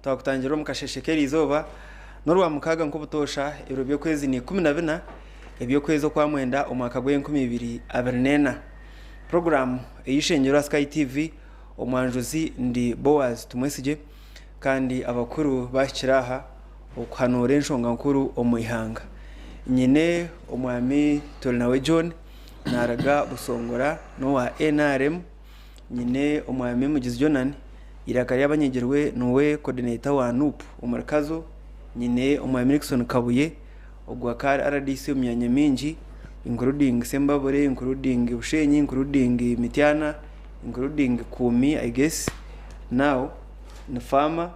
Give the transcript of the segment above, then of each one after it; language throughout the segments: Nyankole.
Twakutangirira omu kasheeshe k'eriizooba n'Orwamukaaga nk'obutoosha ebiro by'okwezi ni 14 eby'okwezi Okwamwenda omwaka gw'enkumi ibiri abiri n'ena. Puroguraamu ey'eishengyero aha Sky TV omwanjuzi ndi Boaz Tumwesigye kandi abakuru baahikire aha okuhanuura enshonga nkuru omu ihanga. Nyine Omwami Turinawe John naaruga Busongora n'owa NRM. Nyine Omwami Mugizi Jonan, eiraka ry'abanyegyerwe niwe coordinator wa NUP omuri Kazo. Nyine Omwami Nixon Kabuye, ogwo akaba ari RDC omu myanya mingi including Sembabule, including Bushenyi, including Mityana, including Kuumi I guess. Now ni farmer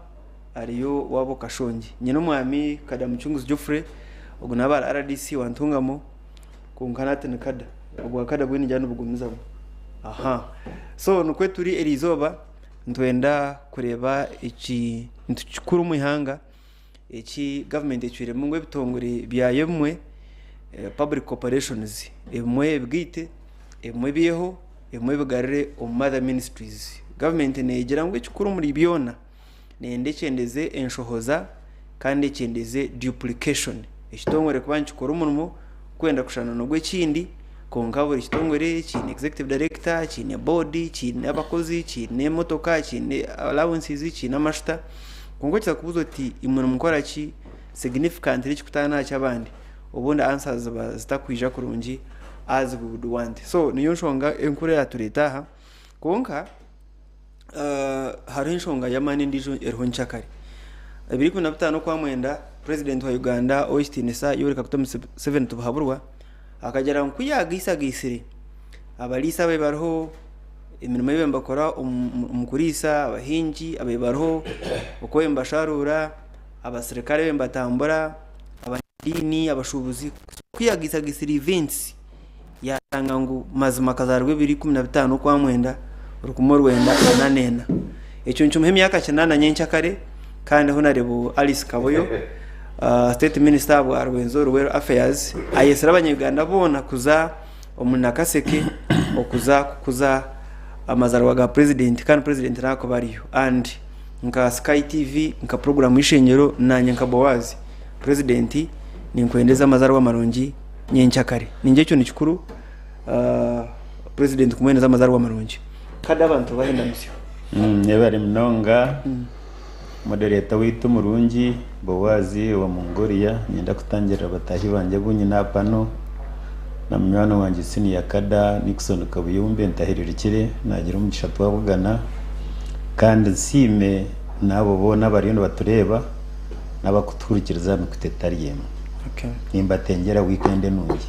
ariyo waabo Kashongi. Nyine Omwami Kada Mucunguzi Geoffrey, ogu naaba ari RDC wa Ntungamo. Kwonka nahati ni kada, obwa kada bwine ningira nibugumizamu. Aha. So nikwo turi eriizooba nitwenda kureeba ekintu kikuru omu ihanga eki gavumenti ecwiremu ngu ebitongore byayo ebimwe public corporations ebimwe ebigaite, ebimwe ebiiheho, ebimwe ebigarure omu mother ministries. Gavumenti neegira ngu ekikuru omuri byona Neyenda ekyendeze enshohoza kandi ekyendeze duplication. Ekitongore kuba nikikora omurimo kwenda kushushana n'ogw'ekindi kwonka buri kitongore kiine executive director, kiine board, kiine abakozi, kiine emotoka, kiine allowances, kiine amashuta. Kwonka okija kubuuza oti imwe nimukora ki significantly ekikutaana aha ky'abandi? Obundi answers ziba zitakwija kurungi as we would want. So niyo nshonga enkuru eyatureeta aha. Kwonka Hariho enshonga y'amaani endiijo eriho nkyakare. Ebiro 15 Okwamwenda, Purezidenti wa Uganda Ow'ekitiinisa Yoweri Kaguta Museveni Tibuhaburwa akagira ngu ku yaagaisagaisire abariisa ababaire bariho, emirimo ei babaire nibakora omu kuriisa, abahingi ababaire bariho, oku babaire nibasharuura, abasirikare ababaire nibatambura, abanyadiini, abashuubuzi, ku yaagaisagaisire events Yaashanga ngu mazima akazaarwa ebiro 15 Okwamwenda, 1944. Ekyo nikimuha emyaka kinaana nyenkyakare kandi Honarebo Alice Kaboyo, State Minister ahabwa Rwenzori Rural Affairs ayetsire abanya-Uganda boona kuza omu Nakaseke okuza kukuza amazaaribwa ga Purezidenti kandi Purezidenti naakuba ariyo and nka Sky TV nka puroguraamu y'eishengyero naanye nka Boaz, Purezidenti ninkwendeza amazaaribwa marungi. Nyenkyakare. Ningira ekyo ni kikuru president kumwendeza amazarwa marungi. Kade abantu bahe endamusyo. Yebare munonga moderator waitu omurungi Boaz owa Mongolia. Niinyenda kutangirira bataahi bangye abu nyine aha pano na munywani wangye senior kada Nixon Kabuye ou mbe ntahiririkire naagira omugisha twabugana kandi nsiime n'abo boona abariyo nibatureeba n'abakutuhurikiriza aha mikutu etari emwe. Nimbatengyera weekend enungi.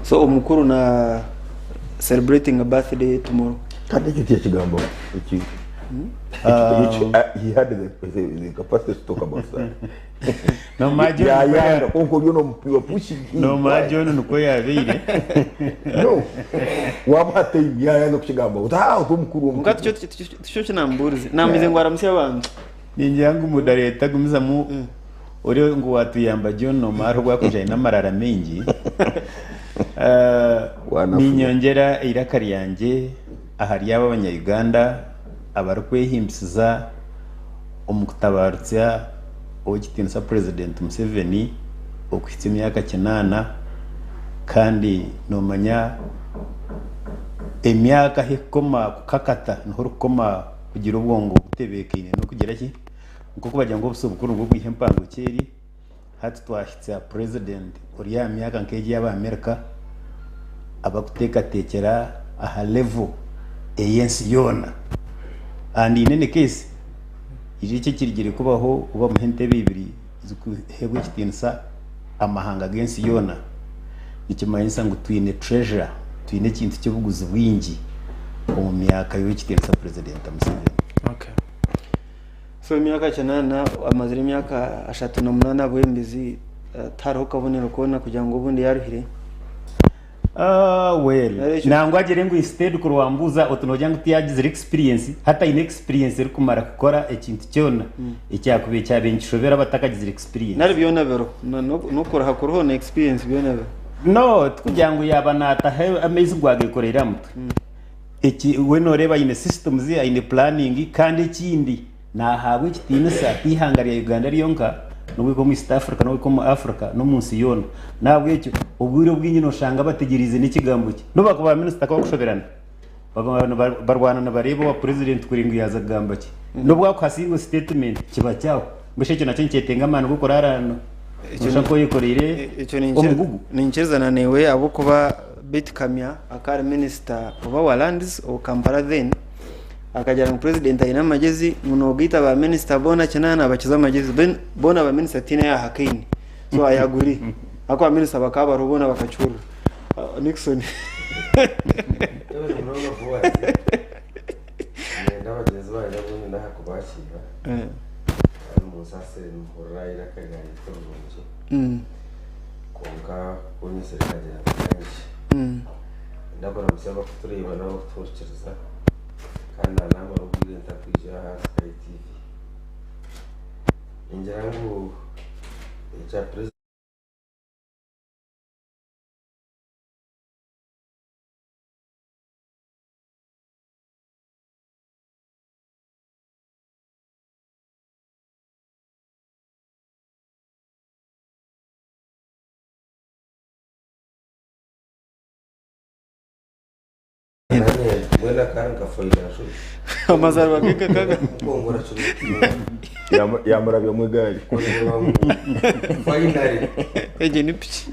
So omukuru na celebrating a birthday tomorrow. Kandi ekyo ti ekigambo eki which he had the capacity to talk about that. Noomanya John Yayanga nikwo ya- kwonka oriyo nomu- you are pushing him. Noomanya Why? John nikwo yabaire. No. Wamuha time yayanga kukigamba. Oti ah oti omukuru Kwonka omukuru. tikyo eki namubuurize. Namubuurize ngu aramutsye abantu. Ningira ngu moderator agumizamu ori ngu watuyamba John nomara obu akwija aine amarara maingi. Wanafuya. Ninyongyera eiraka ryangye ahari abo abanya Uganda abarikwehimbisiza omu kutabarutsya Owekitiinisa President Museveni okuhitsya emyaka kinaana kandi nomanya emyaka ahu ekukoma kukakata niho orikukoma kugira obwongo butebeekaine n'okugira ki, nk'oku bagira ngu obuso bukuru nibwo bwiha empango kyeri, hati twahitsya president ori aha myaka nk'egi ey'aba America abakuteekateekyera aha level ey'ensi yoona and in any case eki ekirigire kubaho obu bamuha entebe ibiri zikuheebwa ekitiinisa amahanga g'ensi yoona nikimanyisa ngu twine treasure, twine ekintu ky'obuguzi bwingi omu myaka y'owekitiinisa Purezidenti Museveni. Okay. So emyaka kinaana amazire emyaka 38 abwembezi tihariho kabonero koona kugira ngu obundi yaruhire. Ah, well, Nari ekyo- nangwa agire ngu instead kuri wambuuza oti noogira ngu tiyagizire experience, hati aine experience erikumara kukora ekintu kyona ekyakubaire kyabaire nikishobera abatakagizire experience. Nari byona biriho n'okuruha kuriho na experience byona biriho. No, tikugira ngu yaaba naataho amaizi ngu agekoreire aha mutwe. Eki we nooreeba aine systems, aine planning kandi ekindi. Nahaabwa ekitiinisa ti ihanga rya Uganda ryonka, n'okuhika omu East Africa, n'okuhika omu Africa, n'omu nsi yoona. N'ahabw'ekyo obwire obwingi noshanga bategyereize n'ekigambo kye. N'obu baakuba ba minisita ku barikushoberana, baguma barwana nibareeba owa purezidenti kuri ngu yaaza kugamba ki. N'obu waakuha single statement, kiba kyaho. Mbwenu shi ekyo nakyo nikyetenga amaani g'okuraara noshusha nk'oyekoreire omugugu? Ninkirizana naiwe ahabw'okuba Beti Kamya akaba ari minisita oba wa lands owa Kampala then. Akagira ngu purezidenti aine amagyezi ngu nogaita ba minisita boona kinaana abakize amagyezi then boona ba minisita tihaine ayahakaine so I agree ahakuba ba minisita bakaba bariho boona bakakihurira. Nixon. Yebare munonga Boaz. Niinyenda bagyenzi bangye abu nyine aha kubakiira. Kandi munsaasire nimuhurira eiraka ryangye ti rirungi. Kwonka ku nyizire nkagira nti kangye. Ndabaramutsya abarikutureeba n'abarikutuhurikiriza kandi naanamara obwire ntakwija aha Sky TV. Ningira ngu ekya purezidenti. Amazaaribwa ge gakaba Yaamurabyamu egaari. Egyo ni piki.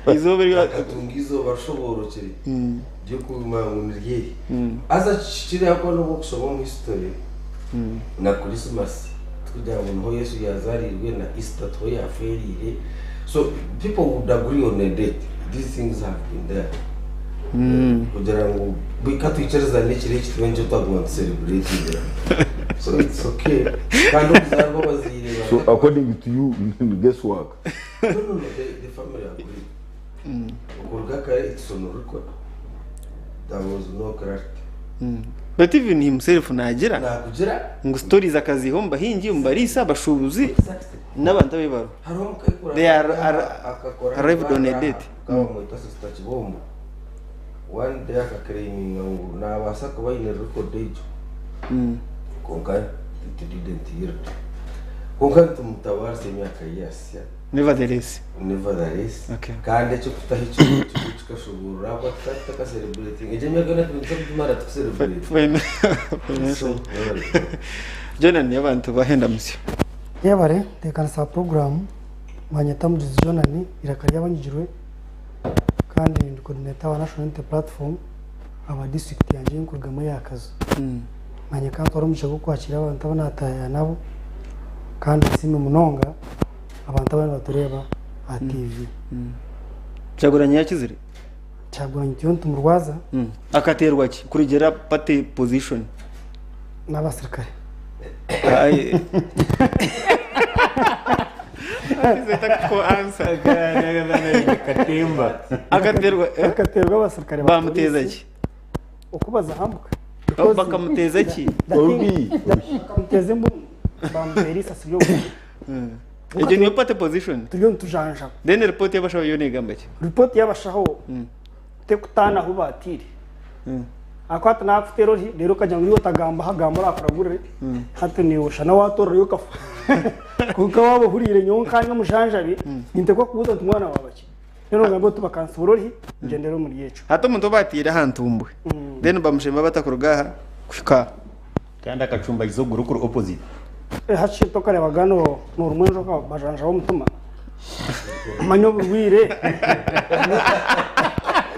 Eizooba eri Akatunga eizooba rishoboorokire ry'okumanya ngu ni ryeye. Haza kihikire ahakuba n'obu orikushoma omu history na Christmas tikugira ngu niho Yesu yaazaariirwe na Easter tiho yaafeereire. So people would agree on a date. These things have been there. Kugira ngu ka twikirizane ekiro eki tube nikyo twaguma nitucelebratingira. So it's okay. Kandi okuzaarwa abazaire So according to you, ni guess work. No, no, no, the family agreed. Okuruga kare it's on record. There was no clarity. But even himself naagira Naakugira ngu stories akaziiha omu bahingi, omu bariisa, abashuubuzi Exactly. n'abantu abu bariho. Hariho omukaikuru They are akakora arrived on a date. Bamweta Sister Kibombo. One day akaclaiminga ngu nabaasa kuba aine record egyo. Kwonka it didn't yield. Kwonka nitumutabaarisa emyaka ye yasya. Nevertheless. Nevertheless. Okay. Kandi eky'okutaho ekiro kikuru kikashoboorora ahabw'okuba tukaba tutakasereburetinga. Egyo emyaka yoona tuba nituza tukusereburetinga. Financial. Jonan abantu bahenda musyo. Yebare nteekanisa puroguraamu banyeta Mujuzi Jonan eiraka ry'abanyigirwe kandi ndi coordinator wa National Unity Platform aba district yangye ei nkurugamu eya Kazo. Nanye ka ntware omugisha gw'okwakiira abantu abu naataayaaya nabo kandi nsiime munonga abantu abariyo nibatureeba aha TV. Kyagulanyi yakizire? Kyagulanyi turiyo nitumurwaza. Akateerwa ki kurugiirira party position? N'abasirikare. Katemba. Akateerwa Akateerwa abasirikare ba Bamuteeza poliisi. ki? Oku bazahambuka. Bakamuteeza ki? Orubi. Bakamuteeza embundu bamuteera eisasi ry'obutwa. Egyo niyo party position. Turiyo nitujanjaba. Then report y'abashaho yo negamba ki? Report y'abashaho tekutaana ahu baatiire. Ahakuba hati naakuteera ori reero okagira ngu iwe otagamba hagamba oraakuragurire hati naiwe oshana waatoorerayo okafa. Kwonka waaba ohuriire nyowe nkanye omujanjabi ninteekwa kubuuza nti mwana waaba ki? Reero ogambe oti bakansibura ori ngyendere omuri ekyo. Hati omuntu ou baatiire aha ntumbwe then bamushemba bata kuruga aha kuhika aha? Kandi akacumbagiza okuguru okuri opposite. Hakye tokarebaga norumwa enjoka bajanjaba omutima manya oburwaire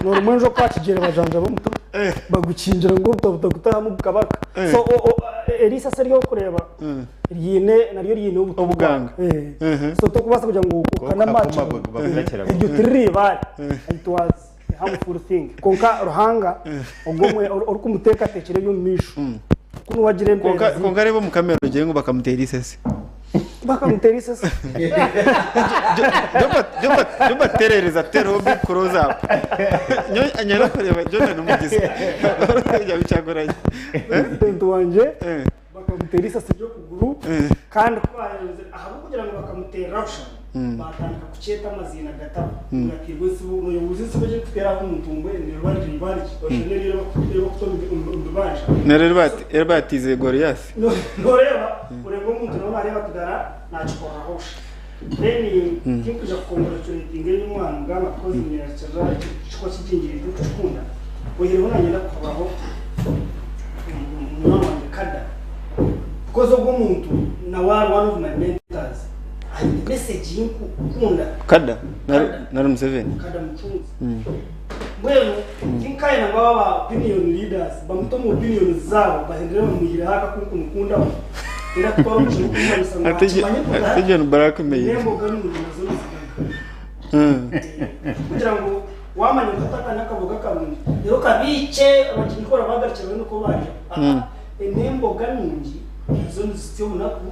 norumwa enjoka aha kigyere bajanjaba omutima bagukingira ngu obuta butagutahamu gukabarika so eri isasi eri orikureeba ryine naryo ryine Obuganga. So tokubaasa kugira ngu okanamaki eryo tiriri ibaare it was a harmful thing kwonka Ruhanga ogwo orikumuteekateekyera eby'omu maisho Ku niwe agira empeera Kwonka zi. kwonka reeba omu kamera ogire ngu bakamuteera eisasi. Bakamuteera eisasi. Joba terereza tereho big close up. Nyowe nyenda kureeba Jonah Nomugisa. Orikureeba Kyagulanyi. President wangye Eh. bakamuteera. Bakamuteera eisasi ry'okuguru kandi ku baaherize ahabw'okugira ngu bakamuteerera busha, baatandika kukyeta amaziina gatabo ngu ateirwe entsibo. Nooyebuuza entsibo egi erikuteera aha omuntu mbwenu neeba nibari ki? Oshusha n'eriyo erikuta omu bibanja. Nari eri baatiize Goliasi. Nooreeba orenga omuntu nawe naareeba ati dara naakikoreraho busha. Then tinkwija kucongratulatinga anyone mugamba because nyerarikirira ekyo kikuba kigingirire tinkukikunda. Oihireho nanye ndakuhaburaho munywani wangye Kada because ogwo omuntu nawe ari one of my mentors aine message yinkukunda. Kada nari Museveni? Kada Mucunguzi. Mbwenu tinkayenda ngu aba ba opinion leaders bamute omu opinions zaabo bahendere bamwihireho akakunkumkundaho era kutwara omukino kumumanyisa ngu akimanye ngu Ate John Blackmail. N'emboga nungi nazo nizigaga. Kugira ngu wamanya ngu hati aka n'akaboga karungi reero okabiikye abagyenyi ku barabagarukira babe nikwo barya. N'emboga nungi nazo nizitsya omunaku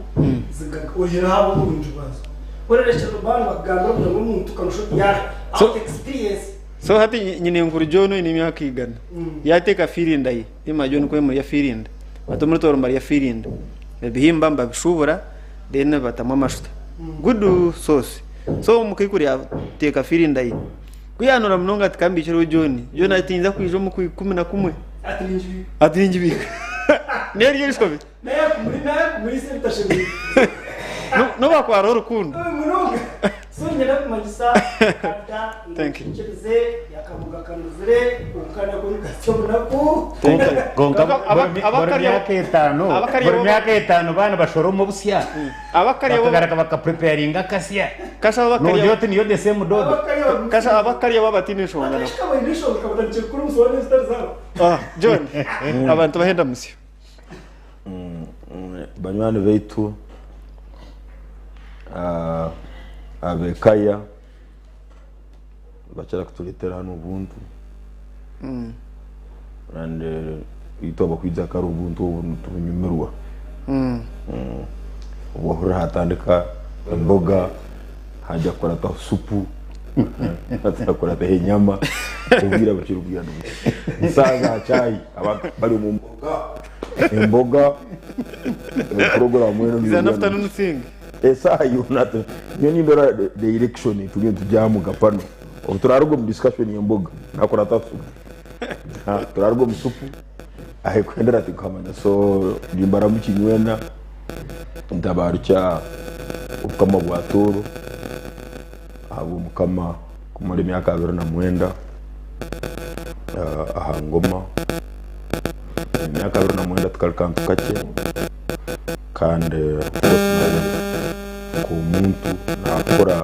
zigaga oihireho ahabw'oburungi bwazo. Orerekyera baaba nibakugambira kugira ngu omuntu kanosha oti yaara out experience. So hati nyinenkuru John oine emyaka igana yateeka firinda ye, ima John ku murya firinda, hati omuri Tooro nibarya firinda, ebihimba nibabishuubura then batamu amashuta, good sauce. So omukaikuru yateeka firinda ye, ku yaanura munonga ati kambiikireho John, John ati ninza kwija omu 11 ati ningibiika. N'eryo eishobe. N'obu hakuba hariho rukundo. Thank you. Kwonka buri myaka etaano buri myaka etaano baaba nibashoroma obusya bakagaruka bakapreparinga akasya noogira oti niyo the same dodo. Kasha abakarya baba bataine nshonga nabo. John, abantu bahenda musyo. Banywani baitu ab'ekaya nibakira kutureetera hanu obuntu and itwe abakwija kare obuntu obu nitubunyumirwa. Obu ohurira hatandika emboga, haija kukurataho supu, hakurataho enyama, obwire bukiri bwira nibukya. Eshaaha za chai abantu bari omu mboga, emboga, puroguraamu enu Is an afternoon thing. Esaaha yoona nyowe nindora direction turiyo nitugyamuga pano. Obu turaruga omu discussion y'emboga nihakurataho supu. Turaruga omu supu ahikuhendera tinkuhamanya so nimbaramuki nywena ntabarukya obukama bwa Tooro ahabw'omukama kumara emyaka 29 aha ngoma. Emyaka 29 tikari kantu kakye kandi of course nk'omuntu nakura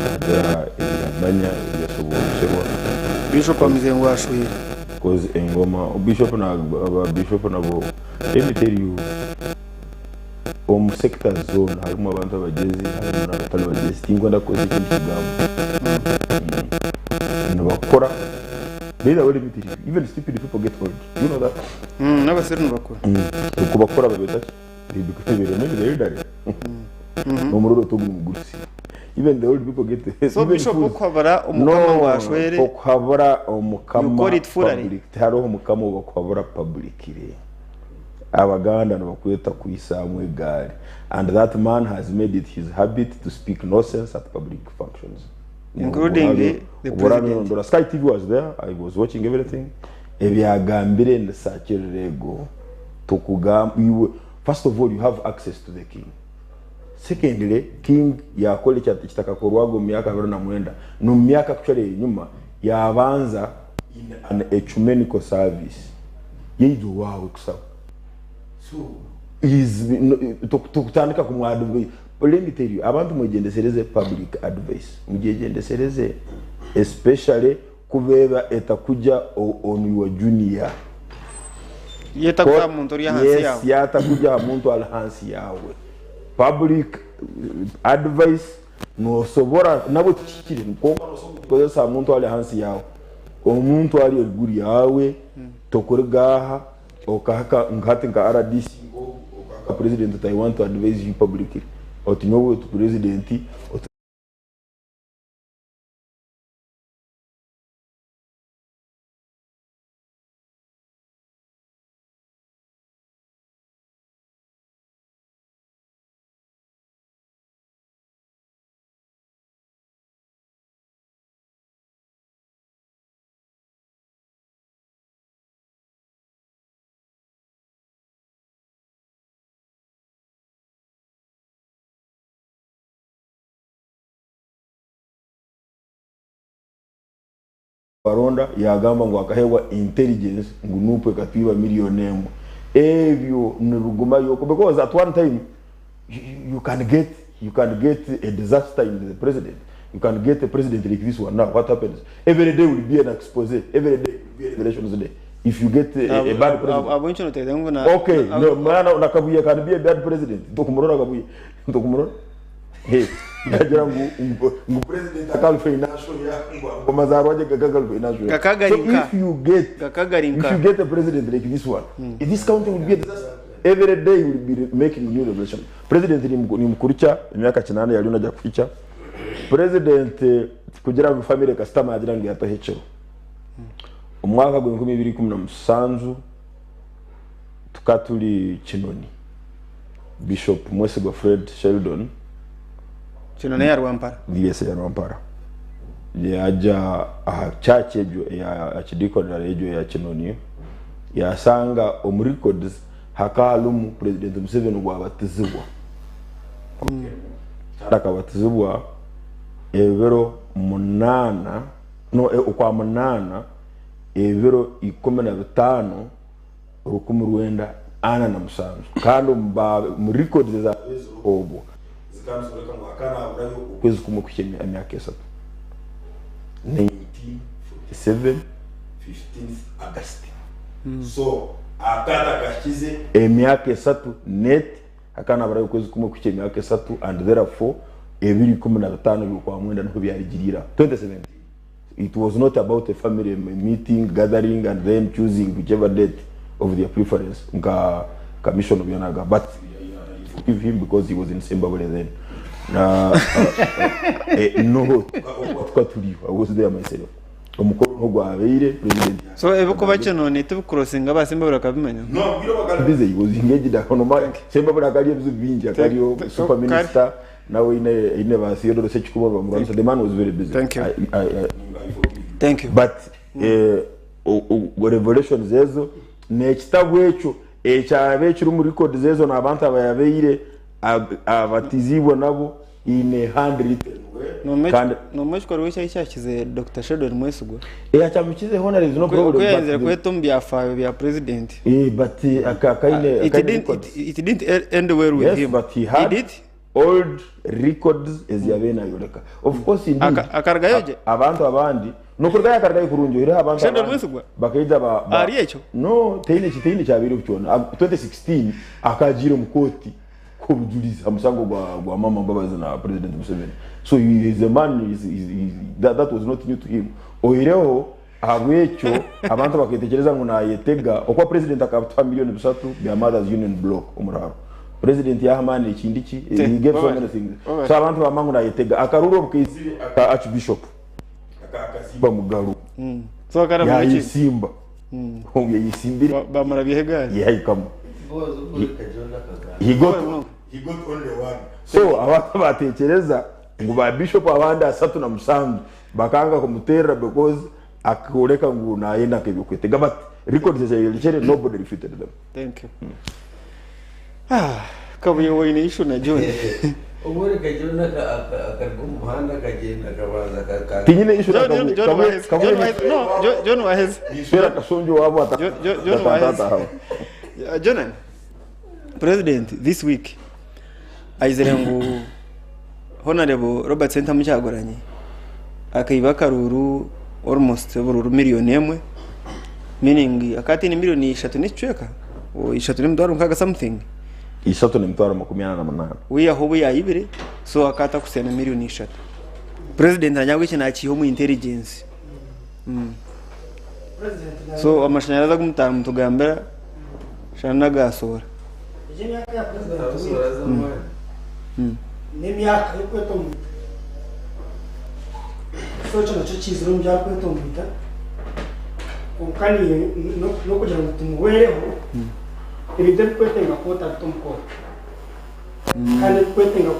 nagira ebi yamanya ebi yashoboorokyerwa. Bishop amize ngu ashwire. Coz engoma bishop na ba bishop nabo let me tell you omu sectors zoona harimu abantu abagyezi harimu nabatari bagyezi tinkwenda kukozesa ekindi kigambo nibakora by the way let me tell you even stupid people get old do you know that N'abasiru nibakura. Ku bakura babeta ki they become they elderly n'omururu oti ogu nimugurusi Even the old people get So even Bishop fools. okuhabura omukama No, ngu ashwere okuhabura you omukama call it foolery. public tihariho mukama ou bakuhabura publicly. Abaganda nibakweta kwisaamu egaari and that man has made it his habit to speak nonsense at public functions. Including the president. Ndora Sky TV was there, I was watching everything. Ebyagambire nisakirira ego tokugamba iwe first of all you have access to the king. Secondly, King yaakora ekitakakorwaga omu myaka 29, n'omu myaka kucwera enyima yaabanza in an ecumenical service yaija owaawe kusaba. So he's tokutandika kumwadvise. Let me tell you, abantu mwegyendesereze public advice, mugyegyendesereze especially ku beeba etakugya on your junior. Yetakuza aha muntu ori ahansi Yes, yaawe. yatakugya aha muntu ari ahansi yaawe. Public advice nosobora nabwo tikihikire kwonka nosobora kugikozesa aha muntu ari ahansi yaawe. Omuntu ari eriguru yaawe tokuriga aha okahika nka hati nka RDC okahika president oti I want to advise you publicly oti nyowe oti president oti Baronda yagamba ngu akahebwa intelligence ngu Nup ekatwiba million emwe. Ebyo nibigumayo because at one time you can get you can get a disaster in the president you can get a president like this one now what happens every day will be an expose every day will be a revelations day if you get a bad president Aboncho notekereza ngu na okay no mwana na Kabuye can be a bad president tokumurora Kabuye tokumurora. Hey, ndagira ngu ngu president akali financial ya ngo mazarwa je gakakali financial ya. So Gakagarinka. if you get Gakagarinka. if you get a president like this one, this county will be a disaster. Every day will be making new revelation. President ni mukuru emyaka 8 yali najya kuficha. President kugira ngu family customer agira ngu yatohekero. Omwaka gwe 2017 tukatuli Kinoni. Bishop Mwesigwa Fred Sheldon Kinoni ya Rwampara. Yes, ya Rwampara. Yaja aha church egyo ya archdeaconry egyo ya Kinoni yasanga omu records hakaba harimu President Museveni gwabatizibwa. Kandi akabatizibwa ebiro 8 no okwa 8 ebiro 15 1947 kandi omu records za obwo zikaba ngu hakanaburayo okwezi kumwe kuhika emyaka 3. 1947 15th August. So akata kashize emyaka 3 net hakanaburayo okwezi kumwe kuhika emyaka 3 and therefore ebiri 15 by'okwa mwenda niho byarigirira 2017. It was not about a family meeting, gathering, and then choosing whichever date of their preference. Nka commission of Yonaga, but forgive him because he was in Zimbabwe then. No, I was there myself. Omukoro gwabeire president. So ebikuba Kinoni tibikurosinga ba Zimbabwe bakabimanya. No, biro bakali busy. He was engaged akonoma. Zimbabwe akali ebizu bingi akaliyo super minister. Now ine ba Theodore Ssekikubo bamurwanisa. The man was very busy. Thank you. I Thank you. But revelations ezo n'ekitabu ekyo ekyabe ekiri mu records ezo n'abantu abayabeire abatizibwa nabo in a handwritten way. Kandi Nomwekikoro ekyayi kyakize Dr. Sheldon Mwesigwa. Akyamukize hona there is no problem. Kweyenzera kweta omu byafaayo bya president. But akaine it didn't end well with yes, him. But he had did old records eziyabe nayoleka. Of course indeed. Akargayo je? Abantu abandi nokurgayo akargayo kurungi iriho abantu Sheldon Mwesigwa bakaija ba ari ekyo no teine kyabire kukyona 2016 akagira omukoti kubujuliza amusango gwa mama Mbabazi na President Museveni. So he is a man is that was not new to him. Oireho ahabwekyo abantu baketekereza ngu nayetega okwa president akabutwa milioni 3 bya Mothers Union Block omuraro. President yahamani ekindi ki he gave so many things. So abantu bamangu nayetega akaruro bukizire aka archbishop akakasimba mugaru. So akara muki yayisimba. Yayisimbire bamara bihegari yayikamo. He got only one. So abantu batekereza ngu ba bishop abandi 37 bakanga kumutera because akoleka ngu nayenda kebyokwetega but records zeyelichere nobody refuted them. Thank you. Kabuye woine issue na John. Oboreka John akarwa umuhanda akagenda akabanza akaka. Tinyine issue na John no John Wahez. Isura kasonjo wabo ata. John Wahez. John President this week aizere ngu Honorable Robert Ssentamu Kyagulanyi akaiba akaruru almost bururu miliyoni 1 meaning akati ni miliyoni 3 n'icweka o 3 n'emitwaro nkaga something 3,048 wiyaho buyayibire so akata kusena miliyoni 3 President anyagwe iki nakiho mu intelligence. So amashanyarazi agumutara mutugambira shana gasora Imyaka ya president n'emyaka y'okwetomboita so ekyo nakyo kizire omu byakwetomboita kwonka n'okugira ngu tumuhwereho ebintu ebikwetenga kooti abita omu kooti kandi ebikwetenga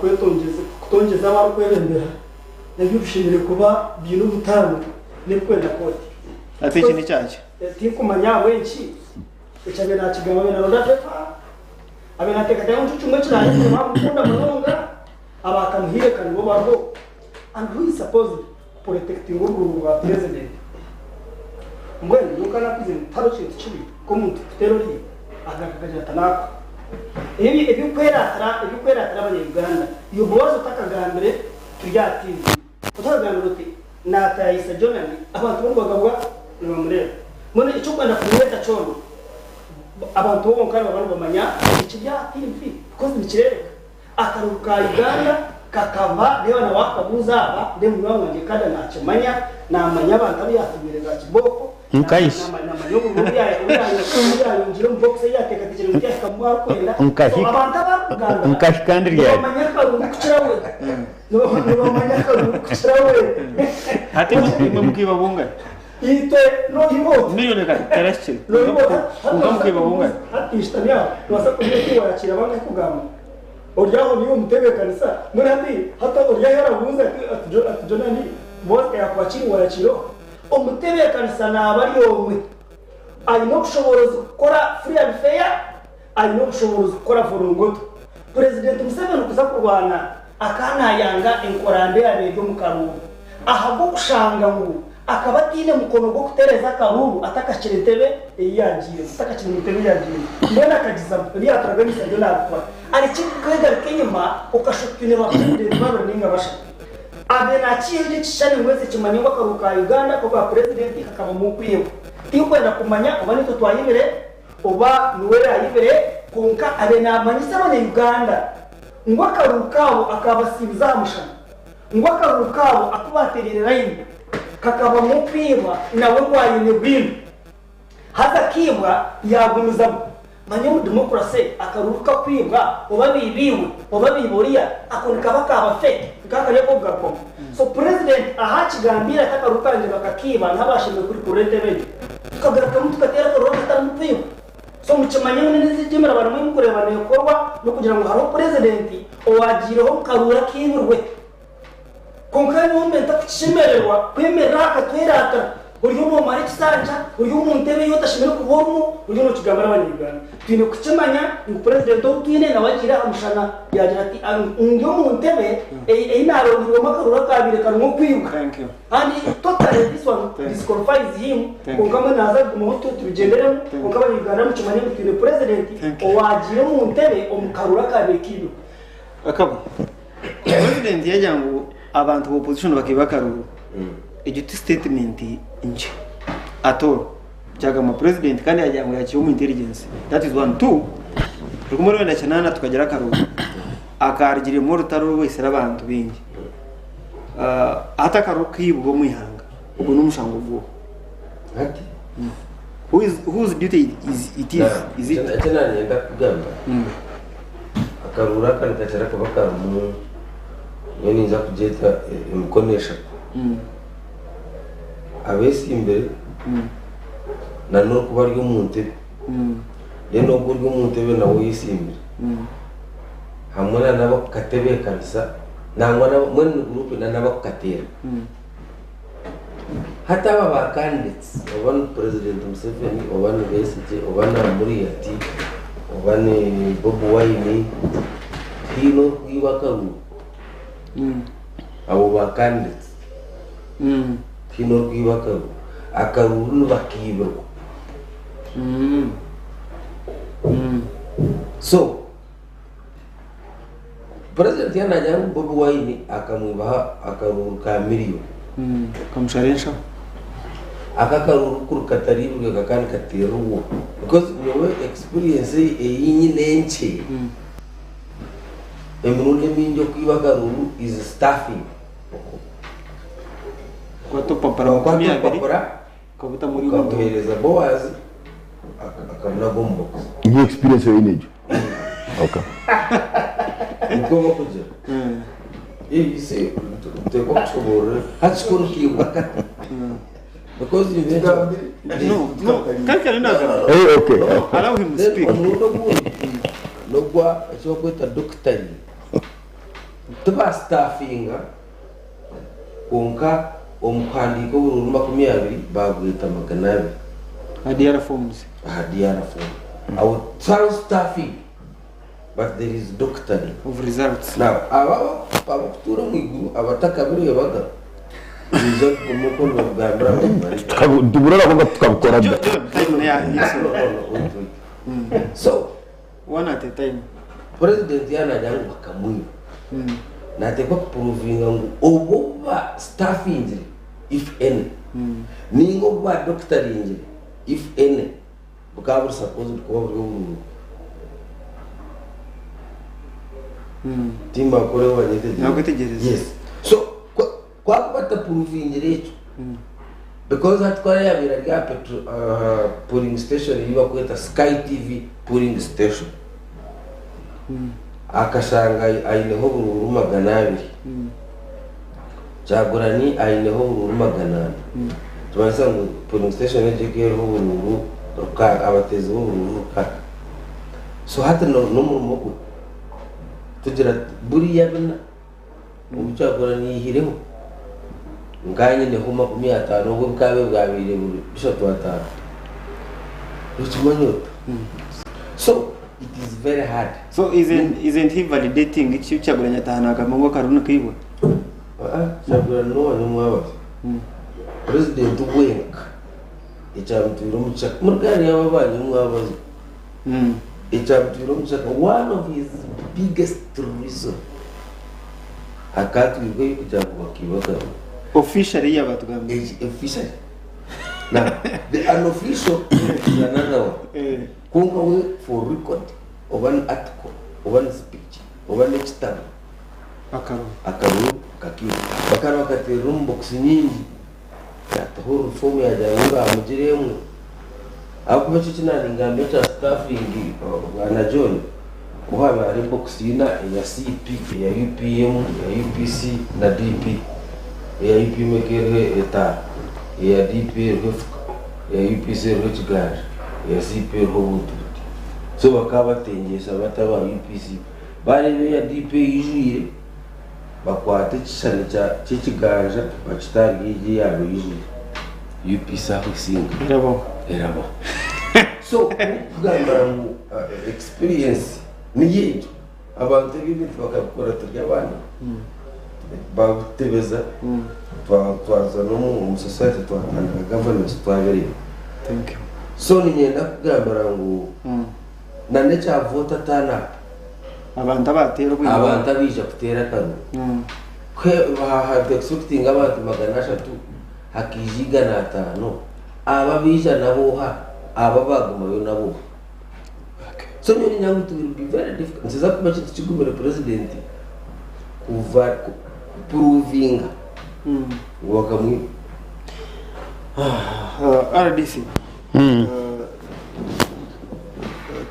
kutongyeza abarikwebembera nabyo bishemeriire kuba biine obutaano n'ebikwenda kooti. Ati eki nikyaki? Tinkumanya ahabw'enki ekyabaire nakigamba abe naronda pepa abe nateekateeka ngu kimwe kirahikire bamukunda munonga abakamuhiireka nibo bariho and who is supposed protecting obururu bwa president Mbwenu nyowe nka nakwizire ngu tihariho kintu kibi nk'omuntu kuteera oriya akagaruka akagira ati naakuha. Ebi eby'okweratira eby'okweratira abanya Uganda iwe Boazi otakagambire turi aha TV otakagambire oti naatayayisa Jonani abantu bo nibagabwa nibamureeba. Mbwenu eky'okwenda kumweta kyona abantu bo bonka nibaba nibamanya ekiri aha TV because nikireebeka. Akaruru ka Uganda kakaba reeba na wakabuuza aba nde munywani wangye Kada nakimanya namanya abantu abu yatumiire za kibooko Nkahi? namanya obururu obu yayongyire omu box eyi yateekateekire ngu tiyahikamu obu arikwenda so abantu abu arikugambira Nkahi kandi ryari? nibamanya akaruru kukira we nibamanya akaruru kukira we. Hati imwe mukiiba bungahi? Itwe nohiba oti. Million terahikire. Nohiba oti Kwonka mukiiba bungahi? Hati nshutami aho nobaasa kugira oti wayakiira bangahi kugamba? Ori aho niiwe omutebeekanisa. Mbwenu hati hati ori ahi arabuuza ati ati ati Jonani Boazi ka yaakwakira wayakiira oha? Omutebeekanisa naaba ari omwe. Aine obushoboorozi kukora free and fair, aine obushoboorozi kukora vorongoto. Purezidenti Museveni kuza kurwana akaba naayanga enkora mbi eraabe eri omu karuuru ahabw'okushanga ngu akaba ataine mukono gw'okutereeza akaruuru atakahikire ntebe ei yaagiiremu, atakakiri mu ntebe ei yaagiiremu. Mbwenu akagizamu, ebi yaaturaganisa nibyo naabikora. Arekye kwegaruka enyima okashusha oti twine ba purezidenti babiri nainga bashatu. Abe naakiiha egyo ekishushani ngu ensi ekimanye ngu akaruuru ka Uganda k'obwa purezidenti kakabamu okwihwa. Tinkwenda kumanya oba niitwe twayibire oba niwe yaayibire kwonka abe naamanyisa abanya-Uganda ngu akaruuru kaabo akaabasiibize aha mushana. Ngu akaruru kaabo aku baatereire layini kakabamu okwibwa nawe ngu aine bwino. Haza akaibwa yaagumizamu. Manya omu democracy akaruru kukakwibwa oba biiba iwe oba biiba oriya ako nikaba kaaba fake nk'akari ak'okugarukwamu. So president ahu akigambiire ati akaruru kangye bakakiiba niho abaashemereire kurikurira entebe egyo. Tukagarukamu tukateera akaruru akatarimu kwibwa. So mukimanye ngu n'egi emirabano ei murikureeba neekorwa n'okugira ngu hariho purezidenti owaagiireho omu karuuru akaibirwe. Kwonka nyowe mbe ntakukishemererwa kwemerera aha akatweratira oriyo noomara ekisanja, ori omu ntebe ei otashemereire kuba orimu, oriyo nookigambira Abanya-Uganda. Twine kukimanya ngu purezidenti ou twine nawe agiire aha mushana yaagira ati ndi omu ntebe ei naarondeirwemu akaruuru akaabaire karimu okwibwa. And totally this one disqualifies him kwonka mbwenu naaza kugumaho tutyo tubigyenderemu kwonka abanya Uganda mukimanye ngu twine president owagiire omu ntebe omu karuru akabaire kiibirwe. Akaba president yagira ngu abantu ba opposition bakiiba akaruru egyo ti statement nkye at all kyagambwa president kandi yagira ngu yakiiha omu intelligence that is one. Two, rukumi rwenda kinaana tukagira akaruru akarugiremu orutaro orwaitsire abantu baingi. Hati akaruru kaibwa omu ihanga ogwo n'omushango gw'oha? Hati Who is, whose duty is it is? Is it? Eki nanyenda kugamba akaruru aka nikakira kuba karimu nyowe ninza kugyeta emikono eshatu abetsimbire na n'orikuba ari omu ntebe then ogwo ori omu ntebe nawe oyetsimbire hamwe na n'abakukatebeekanisa nangwa na mbwenu ni guruupu na n'abakukateera. Hati aba ba candidates oba ni President Museveni oba ni Besigye oba ni Amuriat oba ni Bobi Wine tihaine orikwiba akaruuru. Abo ba candidates tihaine orikwiba akaruuru. Akaruuru nibakaibirwa. So Purezidenti yaaba naagira ngu Bobi Wine akamwibaho akaruuru ka miriyoni. Kamushara enshaho. Aka akaruuru kuri katariibirwe kakaba nikateerwa because nyowe experience ei nyine enkye, emirundi emingi okwiba akaruuru is staffing. Kukwata obupapura Wakwata 20 obupapura okabuta muri omuntu. Okabuheereza Boaz akabunaga omu box. Niyo experience oine egyo? Okay. Nikwo bakugira. You see, nituteekwa kushoboorora hati kikuru kiibwa kata. Because eventually. No, no, kari kari nagamba. Hey, okay. Allow him to Then speak. omurundi ogundi nogwa eki bakweta doctoring. Tibasitafinga Kwonka omu kuhandiika oburuuru 20 baabweta 200. Aha DR forms. Aha DR form. Aho tihariho staffing but there is doctoring. Of results. Now abo abakutuura omu iguru abatakabireebaga. Niija kuguma oku nibakugambira bakubare. Tuburora kwonka tukabikora da. Time neya No, no, no, wait, wait. So, one at a time. President yaaba naagira ngu bakamwiba, naateekwa kupuruvinga ngu obwo obu ba staffingire, if any, nainga obu ba doctoringire, if any, bukaba buri supposed kuba buri obururu. Timbakora wanyetegyereza. Nakwetegyereza. Yes. So, kwa- kwakuba atapuruvingire ekyo, because hati ku yabaire ari aha petro, aha polling station ei bakweta Sky TV polling station, akashanga aineho obururu 200. Kyagulanyi aineho oburuuru 400. Nikimanyisa ngu polling station egyo ekaba eriho oburuuru rukaaga, abateezi b'oburuuru rukaaga. So hati n'omurimo gwe tugira tuti buriya bina obu Kyagulanyi aihireho nka nyineho 50 obwo bukaba bwabaire buri bishatu ataano. Nokimanya ota? So it is very hard. So isn't, isn't he validating eki Kyagulanyi ataaha naagamba ngu akaruru nikaibwa? Aa, Kyagulanyi n'owa nyomwabazi. President wenka ekyamutwire omu kishaka muri gaari yaabo aba nyomwabazi ekyamutwire omu kishaka one of his biggest reason akatwirweyo kugira ngu bakiiba akaruru. Officially yaaba atugambire. Eki officially. Now, the unofficial is another one. Kwonka we for record oba ni article oba ni speech oba n'ekitabo Akaruru. Akaruru kakiibwa. Bakaba bakateerera omu bokisi nyingi yataho reform yagira ngu bamugire emwe ahakuba ekyo eki naaningamba ekya staffing bwana John ku haabaire hariho ebokisi ina eya CP, eya UPM, eya UPC na DP. Eya UPM ekaba eriho etaara, eya DP eriho efuka, eya UPC eriho ekiganja, eya CP eriho obuntu buti. So bakaba batengyesa bata aba UPC Baareeba eya DP eijwire, bakwata ekishushani ky'ekiganja bakita ahari egyo eyaaba eijwire. UPC aho esinga. Erabaho. Erabaho. So, kugambira ngu experience niyo egyo. Abantu ebi ebintu bakabikora turi abaana, babitebeza, twaza n'omu society twatandika governance twabireeba. Thank you. So niinyenda kugambira ngu Na n'ekya voter turn up. Abantu abateera obwire bwabo. Abantu abaija kuteera akaruru. Ku ha expectinga abantu 300 hakaija 500, abo abaija nabo oha? Abo abaagumayo nabo oha? So nyowe niinyanga ngu it will be very difficult, nikiza kuba ekintu kigumire president kuva kupuruvinga ngu bakamwiba. RDC.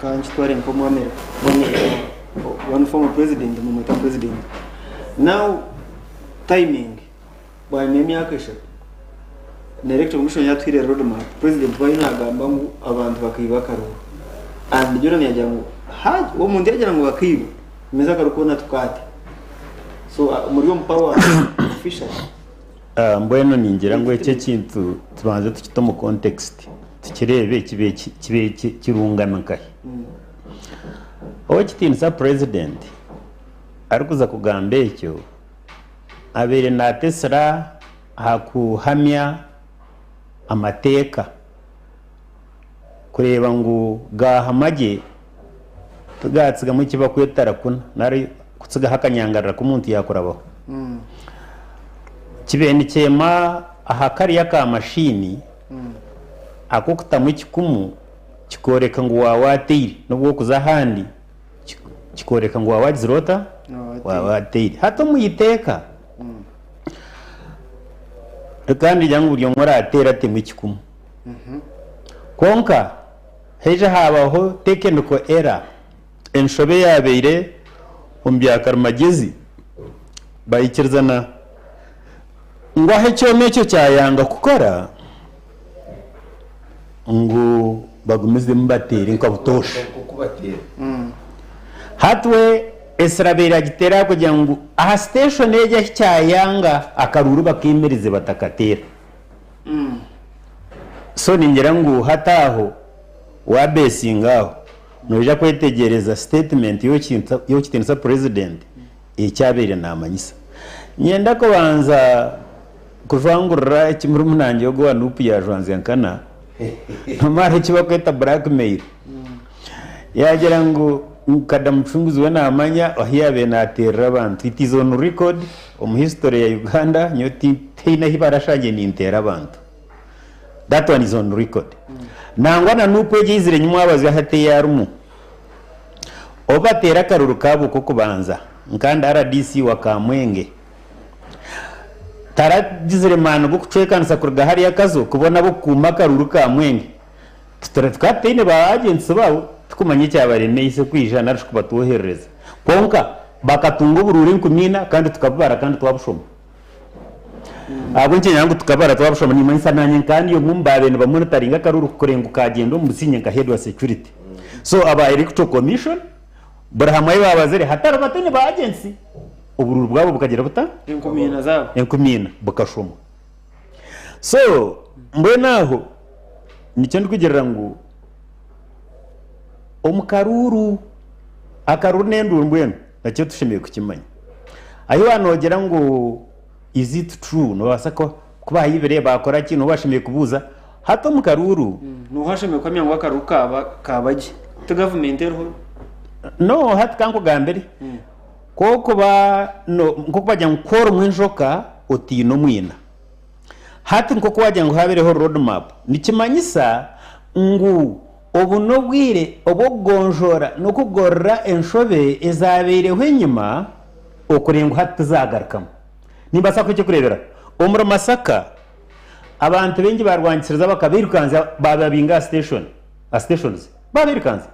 Ka nkitware nk'omu America. One former president mumweta president. Now timing bwanyima y'emyaka 3 na electoral commission yatuhaire road map president waayo nagamba ngu abantu bakaiba akaruru and Jordan yagira ngu ha omuntu yagira ngu bakaiba meza akaruru koona tukaate so muri omu power officially. Mbwenu ningira ngu eki ekintu tubanze tukite omu context tukireebe kibe kibe kirungami nkahi. Ow'ekitiinisa President arikuza kugamba ekyo abaire naatesira aha kuhamya amateeka kureeba ngu gaahama gye tigatsigamu eki barikweta lakuna nari kutsigaho akanyangarara k'omuntu yaakurabaho. Kibaire nikyema aha kariya ka mashiini ak'okutamu ekikumu kikooreka ngu waaba waateire n'obu orikuza ahandi kikooreka ngu waaba waagizire ota? Waaba waateire. Hati omu iteeka rikaba nirigira ngu buri omwe oraateere atemu ekikumu. Kwonka haija haabaho technical error, enshobe eyaabaire omu bya karimagyezi, baikirizana ngu ahu ekyoma ekyo kyayanga kukora, ngu bagumizemu bateere nka butoosha. Hati we esira abaire agiteera kugira ngu aha station egyo ahu kyayanga akaruuru bakeemerize batakateera. So ningira ngu hati aho wabesinga aho noija kwetegyereza statement y'owekitiinisa president eki abaire namanyisa. Niinyenda kubanza kujwangurira eki murumuna ogwo wa NUP yajwanzya nkana, nomara eki bakweta blackmail. Yagira ngu Kada Mucunguzi we namanya ahu yabaire nateerera abantu. It is on record omu history ya Uganda, nyowe tihaine ahu barashangye ninteera abantu. That one is on record. Nangwa na NUP egyo eizire enyima wabaza hati ei arimu. Obu bateera akaruru kaabo k'okubanza nka RDC wa Kamwenge, taragizire maani g'okucwekanisa kuruga hariya Kazo kubona ab'okukuuma akaruru Kamwenge. Tukaba tutaine ba agents baabo tikumanya ekyabaremeise kwija nari shi kubatwoherereza. Kwonka bakatunga oburuuru 4,000 kandi tukabubara kandi twabushoma. Ahabw'enki ngira ngu tukabara twabushoma nimanyisa nanye nkaba ndi omwe omu baabaire nibamonitaringa akaruru kureba ngu kagyenda omu busingye nka head wa security. So aba electoral commission buri hamwe ahu baabazire hatari bataine ba agents oburuuru bwabo bukagira buta? 4,000 zaabo. 4,000 bukashomwa. So mbwenu aho nikyo ndikugirira ngu omu karuuru, akaruuru n'enduuru mbwenu nakyo tushemereire kukimanya. Ahi waaba noogira ngu is it true noobaasa kuba baayibire baakora ki nooba oshemereire kubuuza hati omu karuuru. Nooha oshemereire kuhamya ngu akaruuru kaaba gye? Ti gavumenti eriho? No hati ka nkugambire, ku orikuba nk'oku bagira ngu ku orumwa enjoka otiina omwina. Hati nk'oku waagira ngu haabaireho road map, nikimanyisa ngu obu n'obwire obw'okugonjoora n'okugorora enshobe ezaabaireho enyima okurenga ngu hati tizaagarukamu. Nimbaasa kuha eky'okureeberaho, omuri Masaka abantu baingi baarwangisiriza bakabairukanzya baababinga aha station, aha stations, baabairukanzya.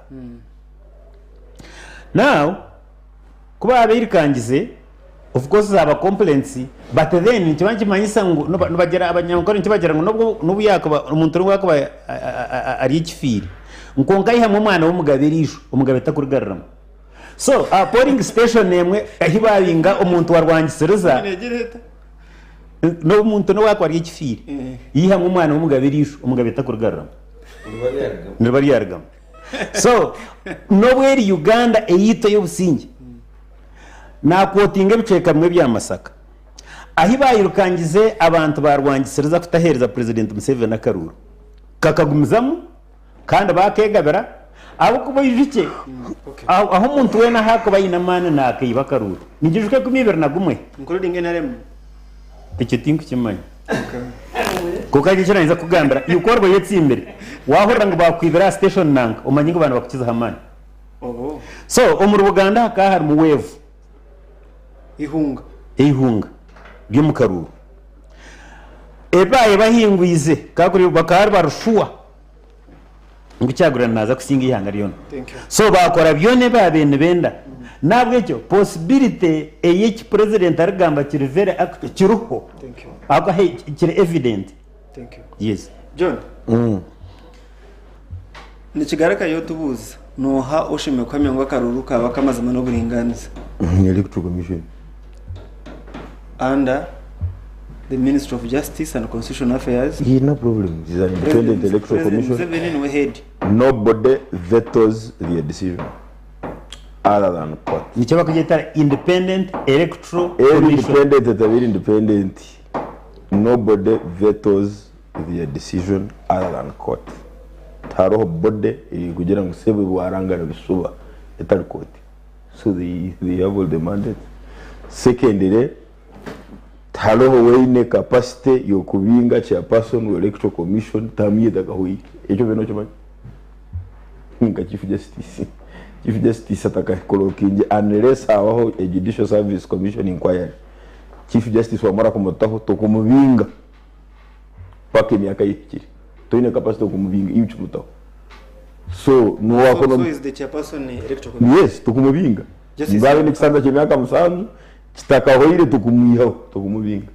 Now ku baabairukangize, Of course zaaba complaints but then nikiba nikimanyisa ngu nibagira abanyankore nikyo bagira ngu nobwo nobu yakuba omuntu nobu yakuba ari ekifiire kwonka aihamu omwana w'omugabe eriisho omugabe takurigaruramu. So aha polling station emwe ahi babinga omuntu warwangisiriza nobu omuntu nobu yakuba ari ekifiire yaihamu omwana w'omugabe eriisho omugabe takurigaruramu niriba ryarugamu. So nobu eri Uganda eyaitu ey'obusingye. Naakwotinga ebicweka bimwe bya Masaka ahi baayirukangize abantu baarwangisiriza kutaheereza Purezidenti Museveni akaruuru kakagumizamu kandi baakegabira ahabw'okuba oijukye ahu omuntu weena ahu arikuba aine amaani naakaiba akaruuru. Ningijuka 2021. Including NRM? Ekyo tinkukimanya. Kwonka nyowe eki naaheza kukugambira, iwe ku oriba oyetsimbire, waahurira ngu baakwibire aha station nanka, omanye ngu baanibakukizaho amaani. So omuri Buganda hakaba harimu wave. Eihunga. Eihunga ry'omu karuuru. Ebi bahingwize bakaba bari sure ngu Kyagulanyi naaza kusinga eihanga ryona. So baakora byona ebi baabaire nibenda. N'ahabw'ekyo possibility ey'eki president arikugamba kiri very actual kiriho ahabw'okuba kiri evident. Yes. John. Nikigarukayo otubuuza, Nooha oshemereire kuhamya ngu akaruuru kaaba ak'amazima n'oburingaaniza? Electoral Commission. Under the Ministry of Justice and Constitutional Affairs. He no problem. It is an independent electoral President commission. Museveni niwe head. Nobody vetoes their decision other than court. Nikyo barikugyeta Independent Electoral Eri Commission. independent etabire independent nobody vetoes their decision other than court. Tihariho body erikugira ngu sebo ebi waranga nibishuba etari kooti. So they, they have all the mandate. Secondly, tihariho weine capacity yokubinga chairperson wa electoral commission term ye etakahweire. Ekyo obaire nokimanya? Nka chief justice. Chief justice atakakolokingi unless habaho a judicial service commission inquiry. Chief justice wamara kumutaho tokumubinga. paka emyaka ye ehikire toine capacity okumubinga iwe okimutaho so So, so is the chairperson electoral commission. Yes, tukumubinga. Justice Nibaaba n'ekisanja ky'emyaka 7 kitakahwaire tukumwihaho tukumubinga.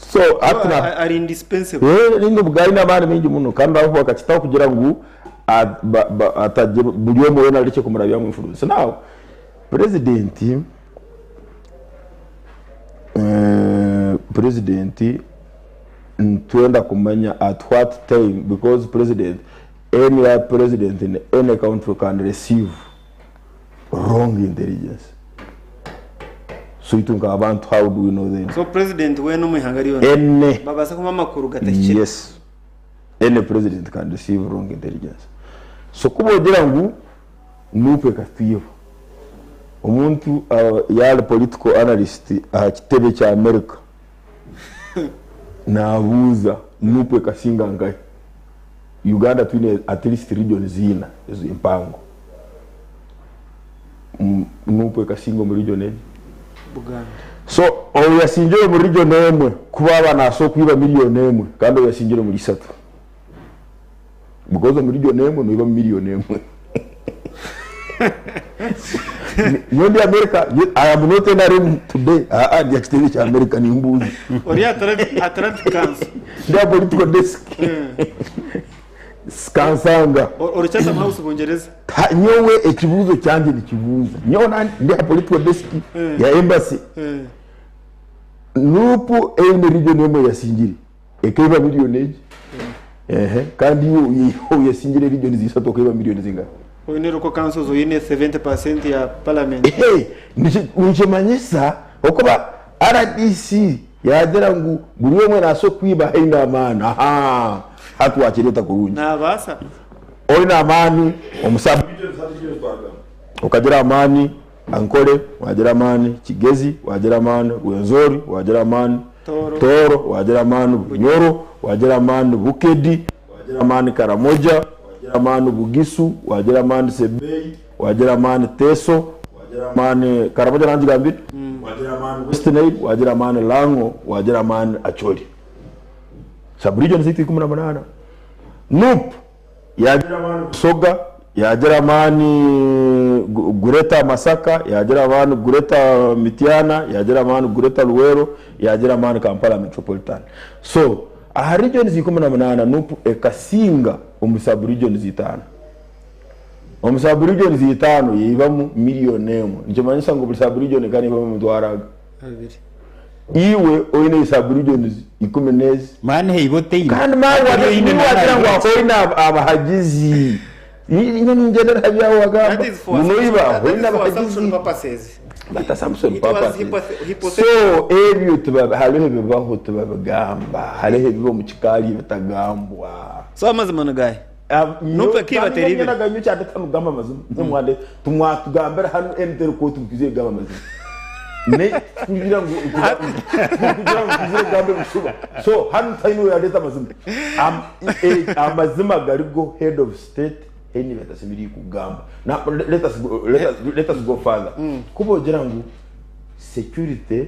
So hati na Ari indispensable. Eh, ninga obuga aine amaani maingi muno kandi aho bakakitaho kugira ngu atagira buri omwe weena arekye kumurabyamu influence. Now president President nitwenda kumanya at what time because president any other president in any country can receive wrong intelligence. So itwe nk'abantu how do we know them? So president weena omu ihanga ryona Any babaasa kumuha amakuru gatahikire? Yes. Any president can receive wrong intelligence. So ku bogira ngu Nup ekatwiba, omuntu yaari political analyst aha kitebe kya America nabuuza Nup ekasinga nkahi? Uganda twine at least regions ina empango. Nup ekasinga omu region egi. Buganda. So oyasingire omu region emwe kuba nasobola kwiba million emwe kandi oyasingire omuri isatu. Because omu region emwe noiba million emwe. Nyowe ndi America, I am not NRM today. Aa ndi aha kitebe kya America nimbuuza. Ori Atlantic Council. Ndi aha political desk. Kansanga. Ori Chatham House Bungyereza. Nyowe ekibuuzo kyangye nikibuuza. Nyowe ndi aha political desk ya embassy. Nup eine region emwe eyasingire ekaiba million egi. Ehe kandi iwe oyasingire regions isatu okaiba million zingana? Oine local councils oine 70% ya parliament. Ehe nikimanyisa okuba RDC yagira ngu buri omwe naasa okwiba aine amaani ahaa hati wakireeta kurungi. Nabaasa. Oine amaani omu sub okagira amaani Ankole wagira amaani, Kigezi wagira amaani, Rwenzori wagira amaani, Tooro. Tooro wagira amaani, Bunyoro wagira amaani, Bukedi wagira amaani, Karamoja wagira amaani, Bugisu wagira amaani, Sebei wagira amaani, Teso wagira amaani, Karamoja nangigambire, wagira amaani, West Nile wagira amaani, Lango wagira amaani, Acholi. Sub region zaitu 18. Nup Yaagira amaani Busoga, yaagira amaani Greater Masaka, yaagira amaani Greater Mityana, yaagira amaani Greater Luweero, yaagira amaani Kampala Metropolitan. So aha regions 18 Nup ekasinga omu sub regions itaano. Omu sub regions itaano yaibamu million emwe. Nikimanyisa ngu buri sub region ekaba neibamu emitwaro aga. Abiri. Iwe oine sub regions ikumi n'ezi. Mani heiba oteine. Kandi mani Kuri oine niwe wagira ngu nari oine abahagizi. Inye ningyendera aha byawe wagamba. That is for Ngu noiba that oine is for abahagizi. assumption purposes. But assumption It was purposes. hypothetical. So ebyo tibabi hariho ebibaho tibabigamba. Hariho ebiba omu kikaari ebitagambwa. So amazima ni gaahi? Nup ekiiba teriibire. Kyandetagamba amazima. Nimwande tumwatugambira hanu entero kooti nkwizire kugamba amazima. Ne kugira ngu kugira ngu twizire kugamba ebishuba. So hanu tihine oyareta amazima. Am, e, amazima garigo head of state haine ebi atasemeriire kugamba. Na let us go, let us, let us go further. Ku bogira ngu security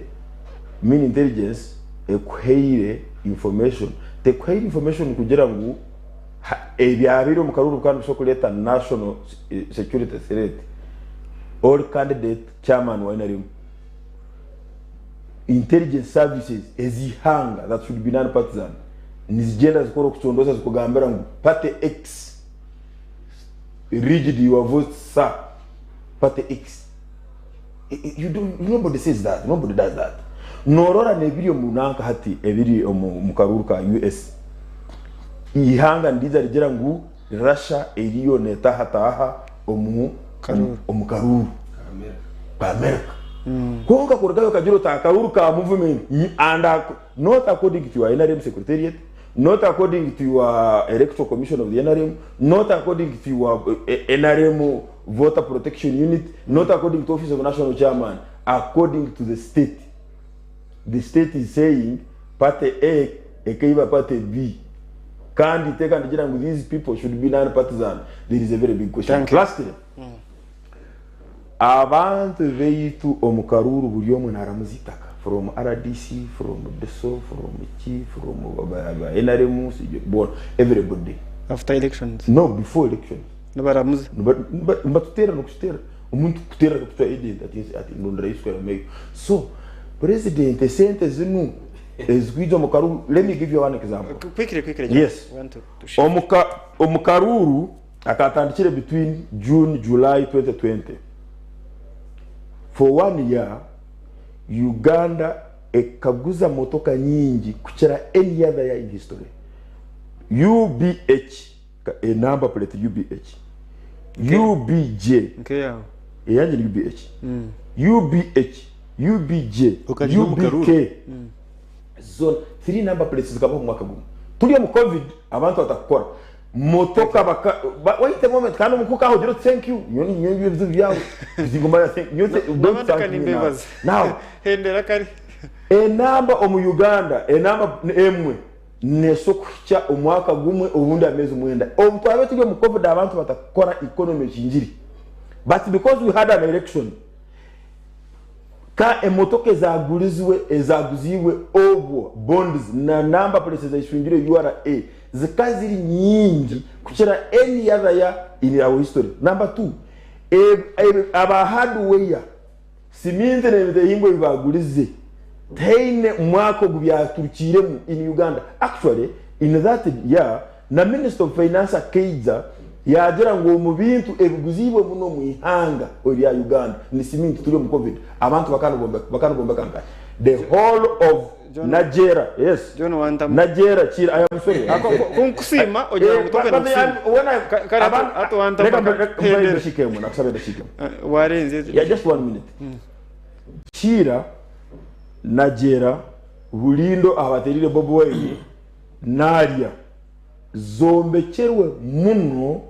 mean intelligence ekuhaire information tekuhaire information kugira ngu Ebyabaire omu karuuru bikaba nibisobola kureeta national security threat. Ori candidate chairman wa nrm, intelligence services ez'eihanga that should be non-partisan nizigyenda zikora okucondooza zikugambira ngu party X rigged your vote sir, party X. You don't, nobody says that, nobody does that. Norora n'ebiri omu nanka hati ebiri omu karuuru ka US. Eihanga niriija rigira ngu Russia eriyo neetaahataaha omu omu karuuru ka America. Kwonka kurugayo okagira oti akaruuru ka movement and not according to your NRM secretariat, not according to your electoral commission of the NRM, not according to your NRM voter protection unit, not according to office of national chairman, according to the state. The state is saying party A ekaiba party B kandi iteeka nirigira ngu these people should be non-partisan. There is a very big question. Thank you. Lastly, abantu beitu omu karuuru buri omwe naramuza eitaka from RDC, from DESO, from ki, from ba NRM, boona, everybody. After elections. No, before elections. Nibaramuza. Nibatuteera n'okututeera. Omuntu kukuteera akakucwa agent ati ati ndonderayo square meal. So president esente zinu ezikwija omu karuuru let me give you one example. Quickly quickly. Yes. Want to shift. Omu karuuru akatandikire between June July 2020 for one year Uganda ekaguza motoka nyingi kukira any other year in history. UBH e number plate UBH UBJ Nk'eyawe. Eyangye ni UBH. UBH. UBJ, Okagira omu UBK karuru. Zoona three number plates zikabaho omu mwaka gumwe. Turi omu covid abantu batakukora. Motoka baka ba, wait a moment kandi omukuka aho ogira oti thank you nyowe nyowe ebizibu byawe zinguma thank nyowe don't N'abandi thank ka me now. nimbebaza. Now Hendera kare. enamba omu Uganda enamba emwe neso kuhikya omwaka gumwe obundi ameezi mwenda. Obu twabe turi omu covid abantu batakukora economy ekingiri. But because we had an election Ka emotoka ezagurizwe ezaguziibwe obwo bonds na number plates ezaishungire URA zika ziri nyingi kukira any other year in our history. Number two, aba hardware, siminti n'ebitehingwa ebi bagurize tihaine mwaka ogu byaturukiiremu in Uganda. Actually in that year Na Minister of Finance akaija yaagira ngu omu bintu ebiguziibwe muno omu ihanga erya Uganda ni siminti turi omu covid abantu bakaba nibombeka nkahi? The whole of Najera yes John Wantamu. Najera Kiira I am sorry. Ako- ku- kunkusiima ogira ngu tokenda kusiima. Kare hati wantama Reka hendera. mbahe edashiika emwe nakusaba edashiika emwe. Warenze. Yeah, just one minute. Kiira, Najera, Bulindo aha bateerire Bobi Wine Naalya zombekyerwe muno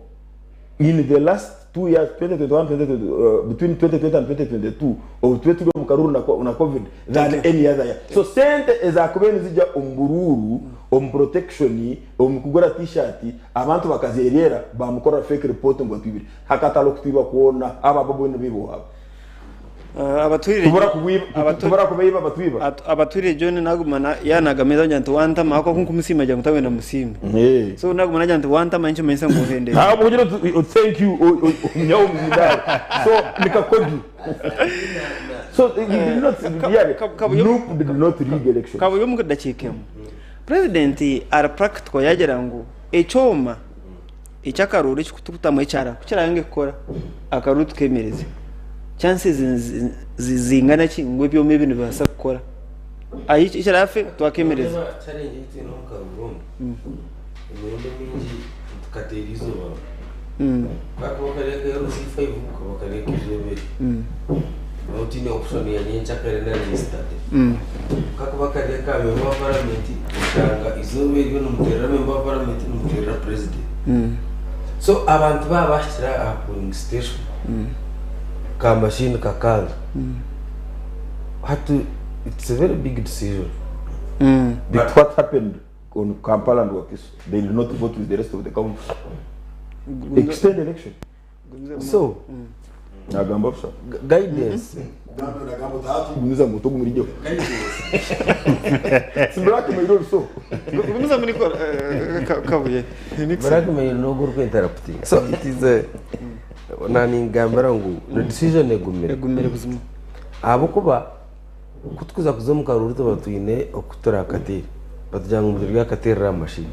in the last 2 years 2021 2020 between 2020 and 2022 obu tube turi omu karuru na, na covid than any other year. So sente ezakubaire nizija omu buruuru omu protection omu kugura t-shirt abantu bakazereera bamukorera fake report ngu atwibire hakatari okutwiba kwona aba abo boona biba owabo. Abatwire Tubura kubwiba tubura kubaiba batwiba. Abatwire John naguma na yanagamiza ngira nti wantama ahakuba kunkumusima agira ngu tawenda musiime. So naguma nagira nti wantama nikimanyisa ngu ohendeire. Ntabwo ugira uti thank you omunyawo omuzindaaro. So ni kakodyo. So he did not really NUP did not rig elections. Kabuye omu dakiika emwe. President ari practical yagira ngu ekyoma eky'akaruuru ekikutukutamu ekyara ku kirayange kukora akaruuru tukemereze. Chances zingana ki ngu ebyoma ebi nibibaasa kukora? Ahi ekiraafe twakemereza. Noreeba challenge ei twine omu karuuru omu, emirundi emingi tukateera eizooba Kakuba kari aka LC5 kaba kari ak'eizooba eri. Nooba otaine option ya nyenkyakare nari yesterday. Kakuba kari aka member wa parliament oshanga eizooba eryo nimuteerera member wa parliament nimuteerera president. So abantu baaba bahikire aha polling station ka machine kakanga hati it's a very big decision. But what happened on Kampala and Wakiso they did not vote with the rest of the country. Extend election. So Nagamba busha. Guidance. Gumiza ngu togumirijeho. It's blackmail also. Gumiza muri Kabuye. Blackmail n'ogwo orikwinterruptinga. So it is a naningambira ngu ni decision egumire. Egumire buzima. Ahabw'okuba Ku tukuza kuza omu karuuru tuba twine oku turakateere. Batugira ngu turyakateerera aha mashini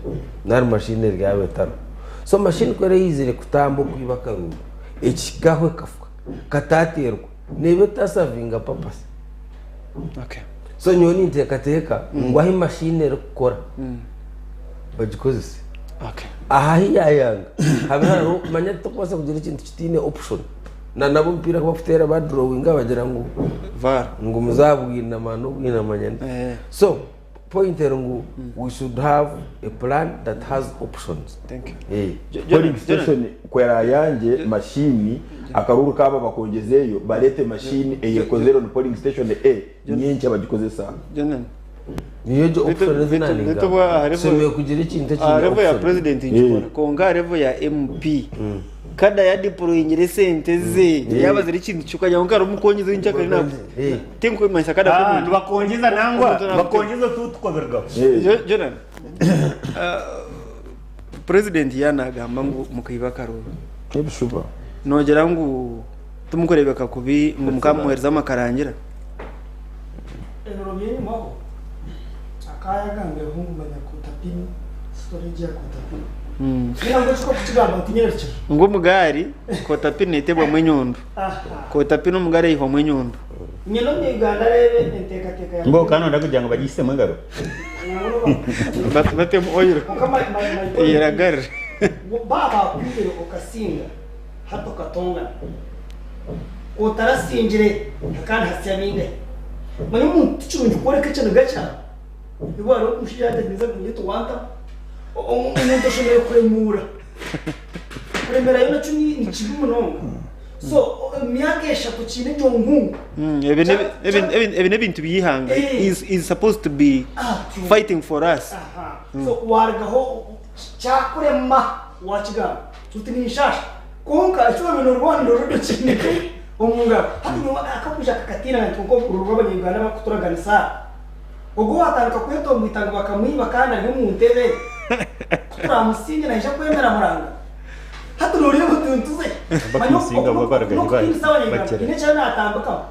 nari mashini eryaba etariho. So mashini ku eraizire kutamba okwiba akaruuru, ekihikaho ekafa katateerwa, neeba etasavinga papasi. So nyowe ninteekateeka ngu ahu mashini erikukora bagikozese. Aha ahi yaayanga habe hariho manya titukubaasa kugira ekintu kitaine option. Na nabo omupiira ku bakuteera badurowinga bagira ngu VAR. ngu muzabwinama n'obwinama nyana. So point eri ngu we should have a plan that has options. Thank you. Polling station ku erayangye mashini akaruuru kaaba bakongyezeyo bareete mashini eyekozire on polling station A nyenkya bagikozese aha. Jonan. Niyo egyo option ezi Beitu naningamba. bwa aha level Tushemereire kugira ekintu aha ekiine level ya option. president nkikora kwonka aha level ya MP kada yadeployingire esente ze yaaba ziri ekintu ky'okugira ngu hariho omukonyezi w'enkyakare na tinkumanyisa kada Ah, omuntu nibakongyeza nangwa omuntu nakuteeka. nibakongyeza otutukoberwaho. Jordan, president yanagamba ngu mukaiba akaruru. Ebishuba. Nogira ngu timukurebeka kubi ngu mukamuhereza amakarangira? Ebiro by'enyimaho akaba yagambireho ngu manya kotapini storage ya kotapini. Ninga ngu eki okukigamba tinyererukire. Ngu omugaari kotapini netebwamu enyondo. Aha. Kotapini omugaari eyihwamu enyondo. Nyine omunya Uganda areebe enteekateeka ya Mbwenu kandi noyenda kugira ngu bagihisemu engaro? Batemu oil Kwonka my, my, my point is, eyeragarire. baaba baakwibire okasinga hati okatongana. Ku otarasingire hakaba nihatsya bingahi? Manya omuntu tikirungi kworeka ekiniga kyawe. Iwe hariho omushaija yateganisa ngu nyowe tiwantama. Omuntu ashemereire kuremuura. Kuremerayo nakyo ni kibi munonga. So emyaka eshatu kiine egyo nkungu. Ebi n'ebintu by'eihanga. He is supposed to be fighting for us. So warugaho kyakurema wakigamba oti ninshaasha. Kwonka eki wabaire norwanira already okiine omu ngaro. Hati nyowe akakwija kakatiina nka obururu bw'abanya-Uganda abarikuturaganisa aha. Ogwo owaatandika kwetomboita ngu bakamwiba kandi ari omu ntebe, ku turaamusinge naija kwemera muranga. Hati nooreeba otuntuze. Manya oku Bakamusinga bo baruga n'okutiinisa Abanyayuganda. bakira. Haine eki ariyo naatambikamu.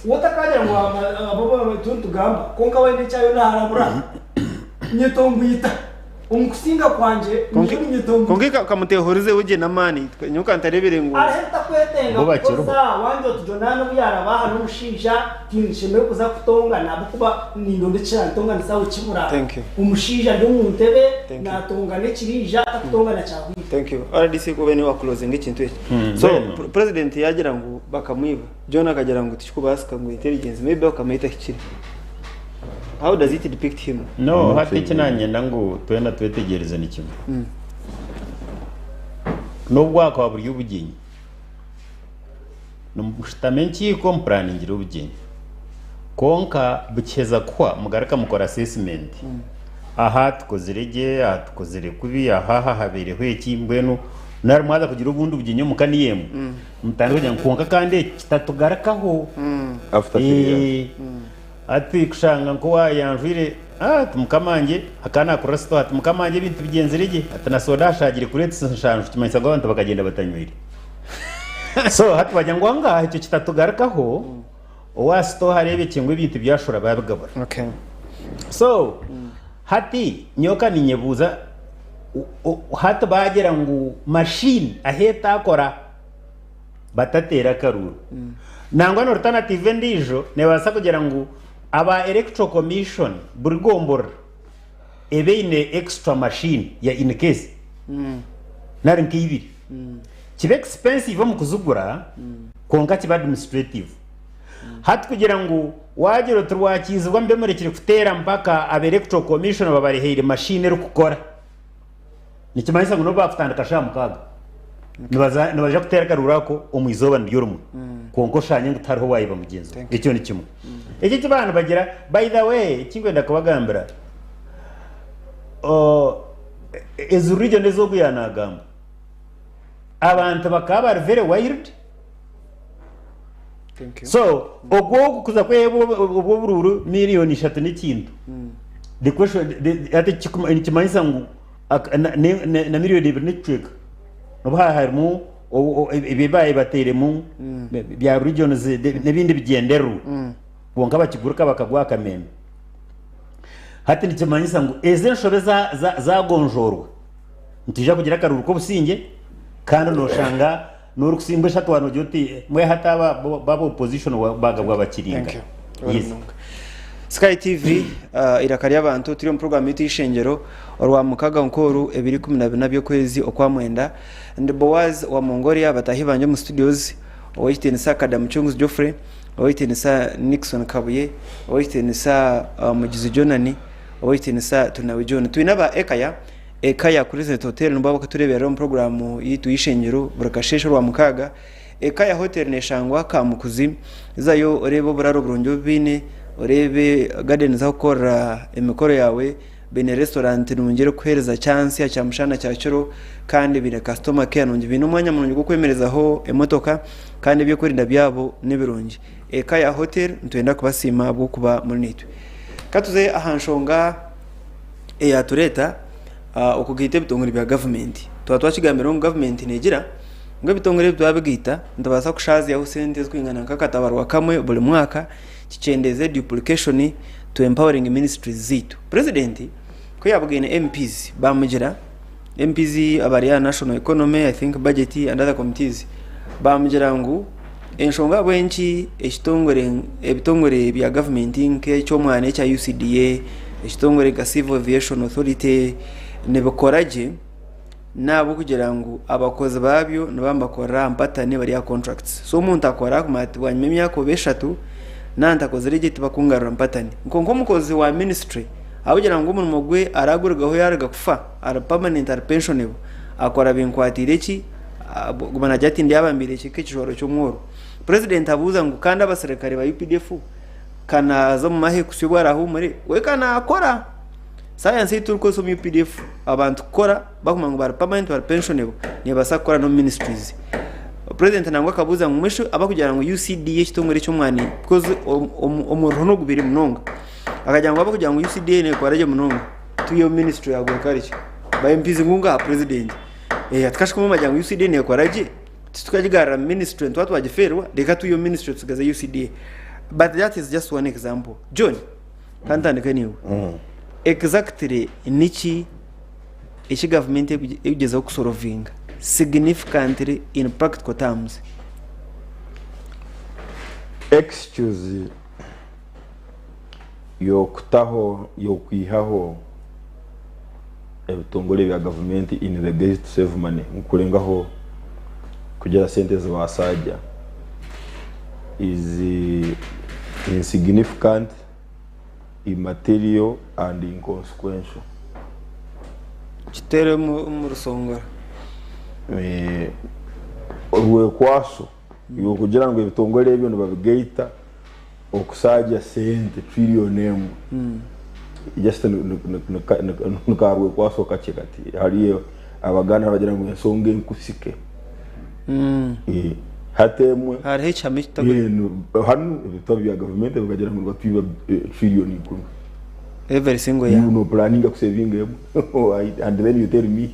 We otakagira ngu abo abo nitugamba, kwonka we haine eki ariyo naarabura. Nyetomboita. Omu kusinga kwangye, Kwonka nyowe ninyetomboita. kwonka kamuteehurizeho gye n'amaani. Nyowe ka ntareebire ngu. Hariho ebitakwetenga Bo bakiriho. kukoza, wangye oti Jonani obu yaaraba aha n'omushaija, tinshemereire kuza kutongana ahabw'okuba nindonda ekirantonganisa aho kibura. Thank you. Omushaija ari omu ntebe Thank you. naatongana ekiriija atakutongana kyahwire. Thank you. RDC ku obe niiwe wakulozinga ekintu eki. So, Mbwenu. President yaagira ngu bakamwiba. John akagira ngu tikikubaasika ngu intelligence maybe bakamwita ahikire. How does it depict him? No, hati eki nanyenda ngu twena twetegyereze ni kimwe. N'obu bwakaba buri obugyenyi, nimushutama enkiiko mupuraningira obugyenyi. Kwonka bukiheza kuhwa mugaruka mukora assessment. Aha tukozire gye, aha tukozire kubi, aha aha habaireho eki, mbwenu nari mwaza kugira obundi bugyenyi omuka niyo emwe, mutandike kugira ngu kwonka kandi eki kitatugarukaho. After 3 years. Hati kushanga nk'owayanjwire ati mukama wangye akaba nakorera sitowa ati mukama wangye ebintu bigyenzire gye ati na soda ashaagire kureetesa nshanju kimanyisa ngu abantu bakagyenda batanywire. So hati wagira ngu angaha ekyo kitatugarukaho owa sitowa areebekye ngu ebintu byashura baabigabura. Okay. So hati nyowe ka ninyebuuza hati baagira ngu machine ahu etaakora batateera akaruuru. Nangwa na alternative endiijo neebaasa kugira ngu aba Electoral Commission buri gomborora ebe eine extra machine ya in case nari nka ibiri. Kibe expensive omu kuzigura kwonka kibe administrative. Hati kugira ngu waagira oti rwakiizibwa mbe murekire kuteera mpaka aba Electoral Commission babareheire machine erikukora. Nikimanyisa ngu n'obu baakutandika shaaha mukaaga, nibaza nibaija kuteera akaruuru ako omu izooba niryo rimwe. Kwonka oshangye ngu tihariho owaayiba mugyenzi we. Ekyo ni kimwe. Eki eki baaba nibagira, by the way, eki nkwenda kubagambira, ezi region ezi ogu yaanaagamba, abantu bakaba bari very wild, Thank you. So ogwo ogu kuza kweheebwa obwo oburuuru miriyoni ishatu n'ekintu the question the hati nikimanyisa ngu na miriyoni ibiri n'ekicweka nobu haba harimu ebi baabaire bateiremu bya regions n'ebindi bigyendererwa kwonka bakiguruka bakagwa aha kameeme. Hati nikimanyisa ngu ezi enshobe zaagonjoorwa nitwija kugira akaruuru k'obusingye kandi nooshanga N'orikusimbwa eshatu waaba noogira oti mbwenu hati aba bo aba opposition baagabwa bakiringa. Thank you. Yes. Sky TV eiraka ry'abantu turi omu program yaitu y'eishengyero orwa mukaga nk'oru ebiri 14 by'okwezi okwa mwenda. Ndi Boaz wa Mongolia bataahi bangye omu studios ow'ekitiinisa Kadamucunguzi Geoffrey, ow'ekitiinisa Nixon Kabuye, ow'ekitiinisa Mugizi Jonani, ow'ekitiinisa Turinawe John. Twine aba Ekaya Eka ya Crescent Hotel nibwo barikutureeberera omu puroguraamu yaitu y'eishengyero buri kasheeshe Orwamukaaga. Eka ya hotel neeshangwa Kamukuzi. Zayo oreebe oburaaro burungi obu baine, oreebe gardens ah'okukorera emikoro yaawe, baine restaurant nungi erikukuheereza kyantsya, kyamushana, kyakiro kandi baine customer care nungi. Baine omwanya murungi gw'okwemerezaho emotoka kandi eby'okwerinda byabo nibirungi. Eka ya hotel nitwenda kubasiima ahabw'okuba muri naitwe. Ka tuze aha nshonga. Eyatureeta okugaita ebitongore bya gavumenti. Twaba twakigambireho ngu gavumenti neegira ngu ebitongore ebi twabigaita nitubaasa kushaaziyaho sente ezirikwingana nk'akatabarwa kamwe buri mwaka kikyendeeze duplication tu empowering ministries zaitu. Purezidenti ku yaabugaine MPs baamugira, MPs abari aha national economy, I think budget and other committees, baamugira ngu enshonga ahabw'enki ekitongore ebitongore bya gavumenti nk'eky'omwana ekya UCDA, ekitongore nka Civil Aviation Authority nibikora gye n'ahabw'okugira ngu abakozi baabyo nibaba nibakorera aha mpatane bari aha contracts. So omuntu akora akumanya ati bwanyima y'emyaka oba eshatu Naantakozire gye tibakungarura mpatani. Kwonka omukozi wa ministry ahabw'okugira ngu omurimo gwe aragurugaho yaaruga kufa ari permanent ari pensionable akora binkwatiire ki guma naagira ati ndyaba mbaire ki nk'ekijwaro ky'omworo. President abuuza ngu kandi abaserukare ba UPDF ka naaza omu mahe kuhitsya obu araahuumure? We ka naakora! Sayansi ei turikukozesa omu UPDF abantu kukora bakumanya ngu bari permanent bari pensionable neebaasa kukora n'omu ministries. President nangwa akabuuza ngu mbwenu shi abarikugira ngu UCDA ekitongore eky'omwani because omuriro n'ogubire munonga akagira ngu abarikugira ngu UCDA neekora gye munonga twihe omu ministry ya agriculture ba MPs ngu aha president tukashukuma bagira ngu UCDA neekora gye titukagigarura mu ministry nituba twagifeerwa reka twihe omu ministry tutsigaze UCDA but that is just one example. John kantandike naiwe exactly niki eki gavumenti erikugyezaho kusorovinga significantly in practical terms? Excuse y'okutaho y'okwihaho ebitongore bya gavumenti in the guise to save money nkurengaho kugira sente ezibasaagya is insignificant, immaterial and inconsequential. Kiteere omu rusongora. Orwekwaso rw'okugira ngu ebitongore ebyo nibabigaita okusaagya sente trillion emwe just ni ka rwekwaso kakye kati. Hariyo Abaganda nibagira ngu ensonga enkusike. Hati emwe Hariho ekihama ekitagwire. Hanu ebitabo bya gavumenti bikagira ngu nibatwiba trillion ikumi. Every single year. You nopulaninga kusevinga emwe and then you tell me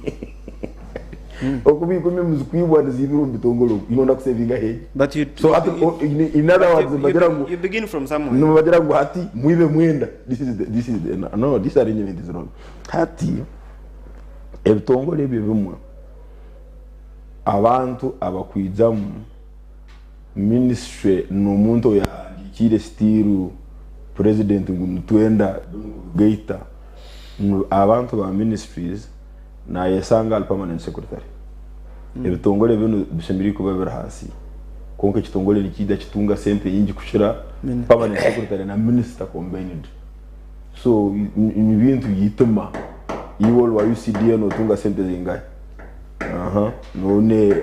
okuba ikumi nizikwibwa niziibirwa omu bitongore oku noyenda kusevinga heegi. But you, So hati in other words nibagira ngu you begin from somewhere. Nibagira ngu hati mwibe mwenda this is the, this is the, no this arrangement is wrong. Hati ebitongore ebyo bimwe abantu abakwijamu ministry n'omuntu oyahandikiire still president ngu nitwenda binu kubigaita ngu abantu ba ministries nayesanga ari permanent secretary. Ebitongore binu bishemereire kuba biri ahansi ye kwonka ekitongore nikiija kitunga sente nyingi kukira permanent secretary na minister combined. So nibintu by'itima iwe ori wa UCDA notunga sente zingahi? Aha none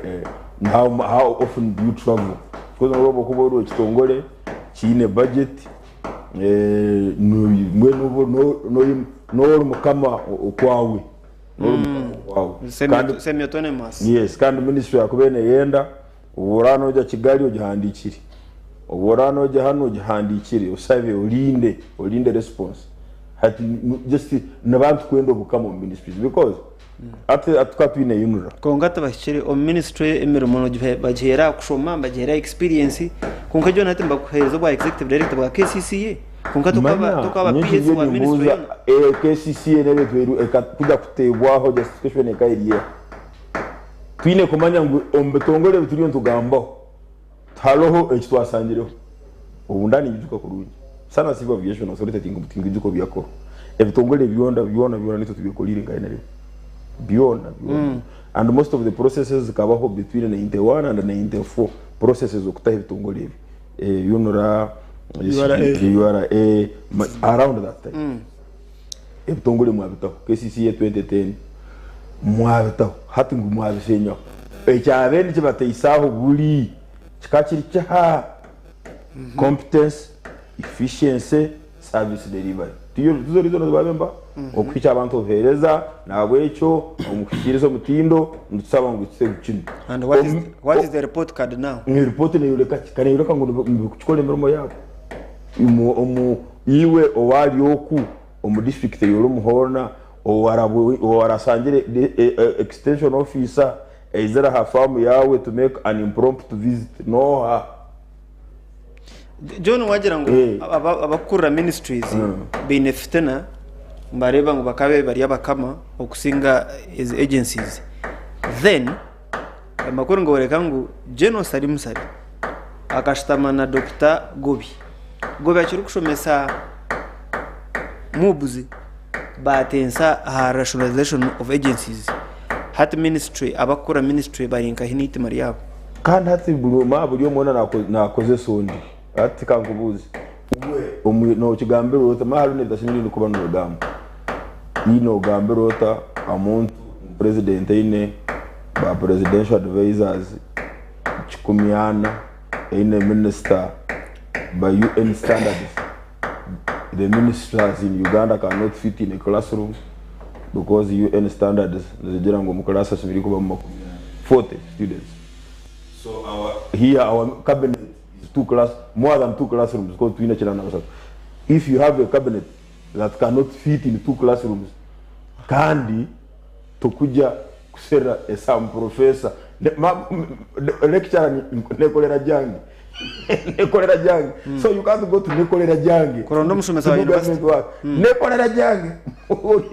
how often do you travel? Because nobu okuba ori ow'ekitongore kiine budget mbwenu n'ori mukama okwawe n'ori mukama okwawe. Kandi Semi-autonomous. Yes kandi ministry yakubaire neyenda Obu oraaba noija Kigali ogihandiikire, obu oraaba noija hanu ogihandiikire, oshabe orinde, orinde response. Hati just nibantu kwenda obukama omu ministries because hati tukaba twine UNRA. Kwonka tibahikire omu ministry emirimo bagiheera aha kushoma, bagiheera aha experience, kwonka John hati nibakuheereza obwa executive director bwa KCCA kwonka Manya tokaba nyowe PS ekiriyo wa ministry nimbuuza yoona. KCCA n'ebintu ekakuza kuteebwaho justification ekaba eri eha? Twine kumanya ngu omu bitongore ebi turiyo nitugambaho tihariho eki twasangireho. Obu ndaba ninyijuka kurungi, Sana Civil Aviation Authority tinkijuka obu yakorwa. Ebitongore byona byona byona nitwe tubyekoreire nka NRM. Byona byona. And most of the processes zikabaho between 91 and 94 processes okutaho ebitongore ebi. UNRA, URA. URA, around that time. Ebitongore mwabitaho, KCCA 2010 mwabitaho, hati ngu mwabishenyaho. Ekyabaire nikibateisa aho buri kikaba kiri kiha? Competence, efficiency, service delivery. Tiyo tizo reason ezi baaba Okuhikya abantu obuheereza, nahabwekyo omu kuhikiiriza omutindo nitusaba ngu tuteho kinu. And what is, what is the report card now? Report neyoreka ki? Ka neyoreka ngu nibakukikora emirimo yaabo. Omu Iwe owaari oku omu disiturikiti ei orimu hoona owarasangire extension officer aizire aha faamu yaawe to make an impromptu visit nooha? John wagira ngu abakukurira ministries baine fitina nibareeba ngu bakabaire bari abakama okusinga ezi agencies then amakuru nigoreka ngu General Salim Saleh akashutama na Dokita Gobi. Gobi akirikushomesa MUBS baatensa aha rationalisation of agencies. Hati ministry abakukora ministry bari nkahi n'eitima ryabo? Kandi hati buri omwe buri omwe weena naakozesa ondi. Hati ka nkubuuze. Omu nokigambira ota manya hariho nebitashemereire kuba nogamba ii nogambira ota omuntu ngu president aine ba presidential advisers 14 aine minister by UN standards the ministers in Uganda cannot fit in a classroom because UN standards nizigira ngu omu class hashemereire kubamu 40 students so our here our cabinet is two class more than two classrooms because twine 93 if you have a cabinet that cannot fit in two classrooms kandi tokujya kusera some professor lecturer nekolera jange nekolera jange so you can't go to nekolera jange Kuronda omushomesa wa to do university. government work nekolera jange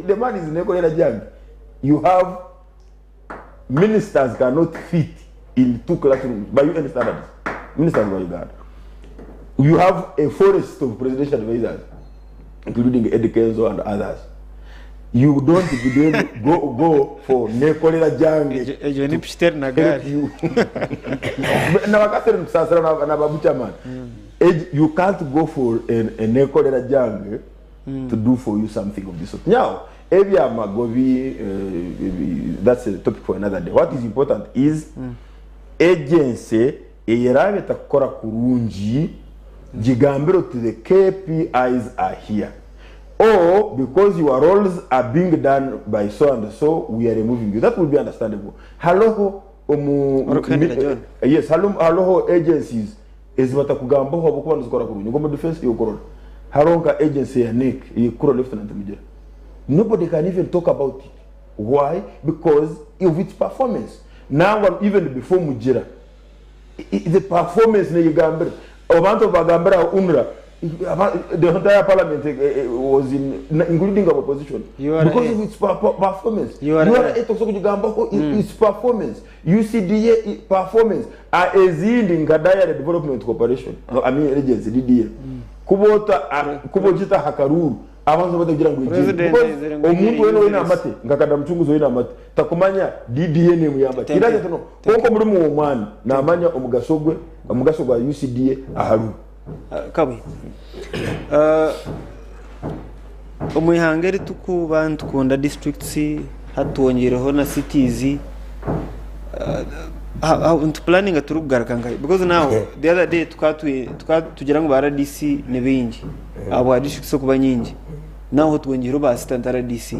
the man is nekolera jange you have ministers cannot fit in two classrooms by UN standards ministers by Uganda you have a forest of presidential advisors including Eddie Kenzo and others you don't then go for nekolera jange Egyo ni pishiteri na help gari you nabakatherine kusasira nababuchaman you can't go for a nekolera jange to do for you something of this sort now ebyamagobi that's a topic for another day what is important is agency eyerabe etakukora kurungi gigambire oti the KPIs are here or because your roles are being done by so and so we are removing you that will be understandable haloho omu Orikuhendera, John. yes haloho agencies ezibatakugambaho habwokuba nizikora kurungi nkomu defense yokorora hariho nka agency ya NEC eyekukura Lieutenant Mugira nobody can even talk about it why because of its performance now even before Mugira the performance neyigambira abantu bagambira UNRA the entire parliament was in including our opposition URA. because of its performance URA. URA tokusobola kugigambaho its performance UCDA performance ezindi nka Dairy Development Corporation I mean agency DDA kubota kubogita hakaruru abantu batagira ngu President ijini ayizire ngu omuntu ijini wena wena useless. amate nkakada muchunguzi wena amate takumanya DDA nemuyamba Thank kiraje you. tuno konko mulimu w'omwami namanya omugaso gwe omugaso gwa UCDA aharu Kabi omu ihanga eri tukuba nitukunda districts hatwongireho na cities ntupulaninga turikugaruka nkahi because now the other day tukatugira ngu ba RDC ni baingi ahabwa districts okuba nyingi naho twongireho ba assistant RDC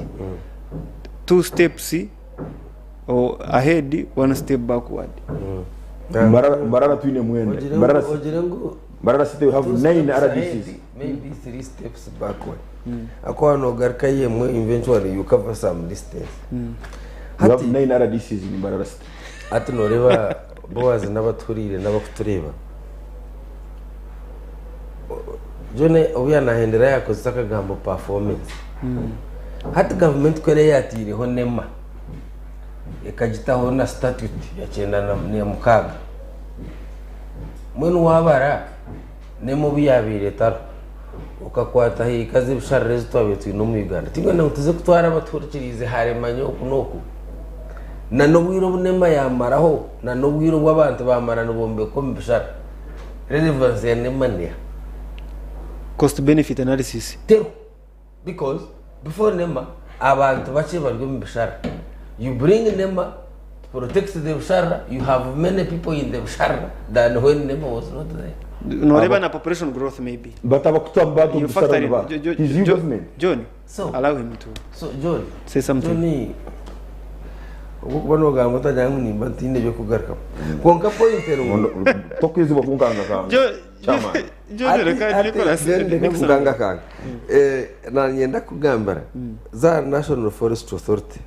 two steps or ahead one step backward Mbarara twine mwenda Mbarara Ogire ngu Mbarara city we have two 9 steps RDCs ahead, maybe three steps backward ako hano ogaruka yemwe eventually you cover some distance we have Hati- 9 RDCs in Mbarara city ati noreba Boaz n'abaturiire n'abakutureba John obu yanahendera yakozesa akagambo performance hati gavumenti kwere yatiireho nema ekagitaho na statute ya 96 mbwenu wabara nema obu yabaire etariho okakwata hiika z'ebisharara ezi twabaire twine omu Uganda tingwena ngu tuze kutwara abatuhurikiriize haremanya oku n'oku na n'obwire obu nema yamaraho na n'obwire obu abantu bamara nibombeka omu bishara relevance ya nema niha cost benefit analysis tero because before nema abantu bakye bari omu bishara you bring nema to protect the bishara you have many people in the bishara than when nema was not there noreba na population growth maybe batabakuta bantu You busara factor in- ba is you government John, So- allow him to so John say something. John okuba nogamba otagira ngu nimba ntiine ebyokugarukamu kwonka point eriho tokwizibwa kunkanga kanga Chairman. John, reka Nicholas, Nixon. kuganga nanyenda kugambira za National Forest Authority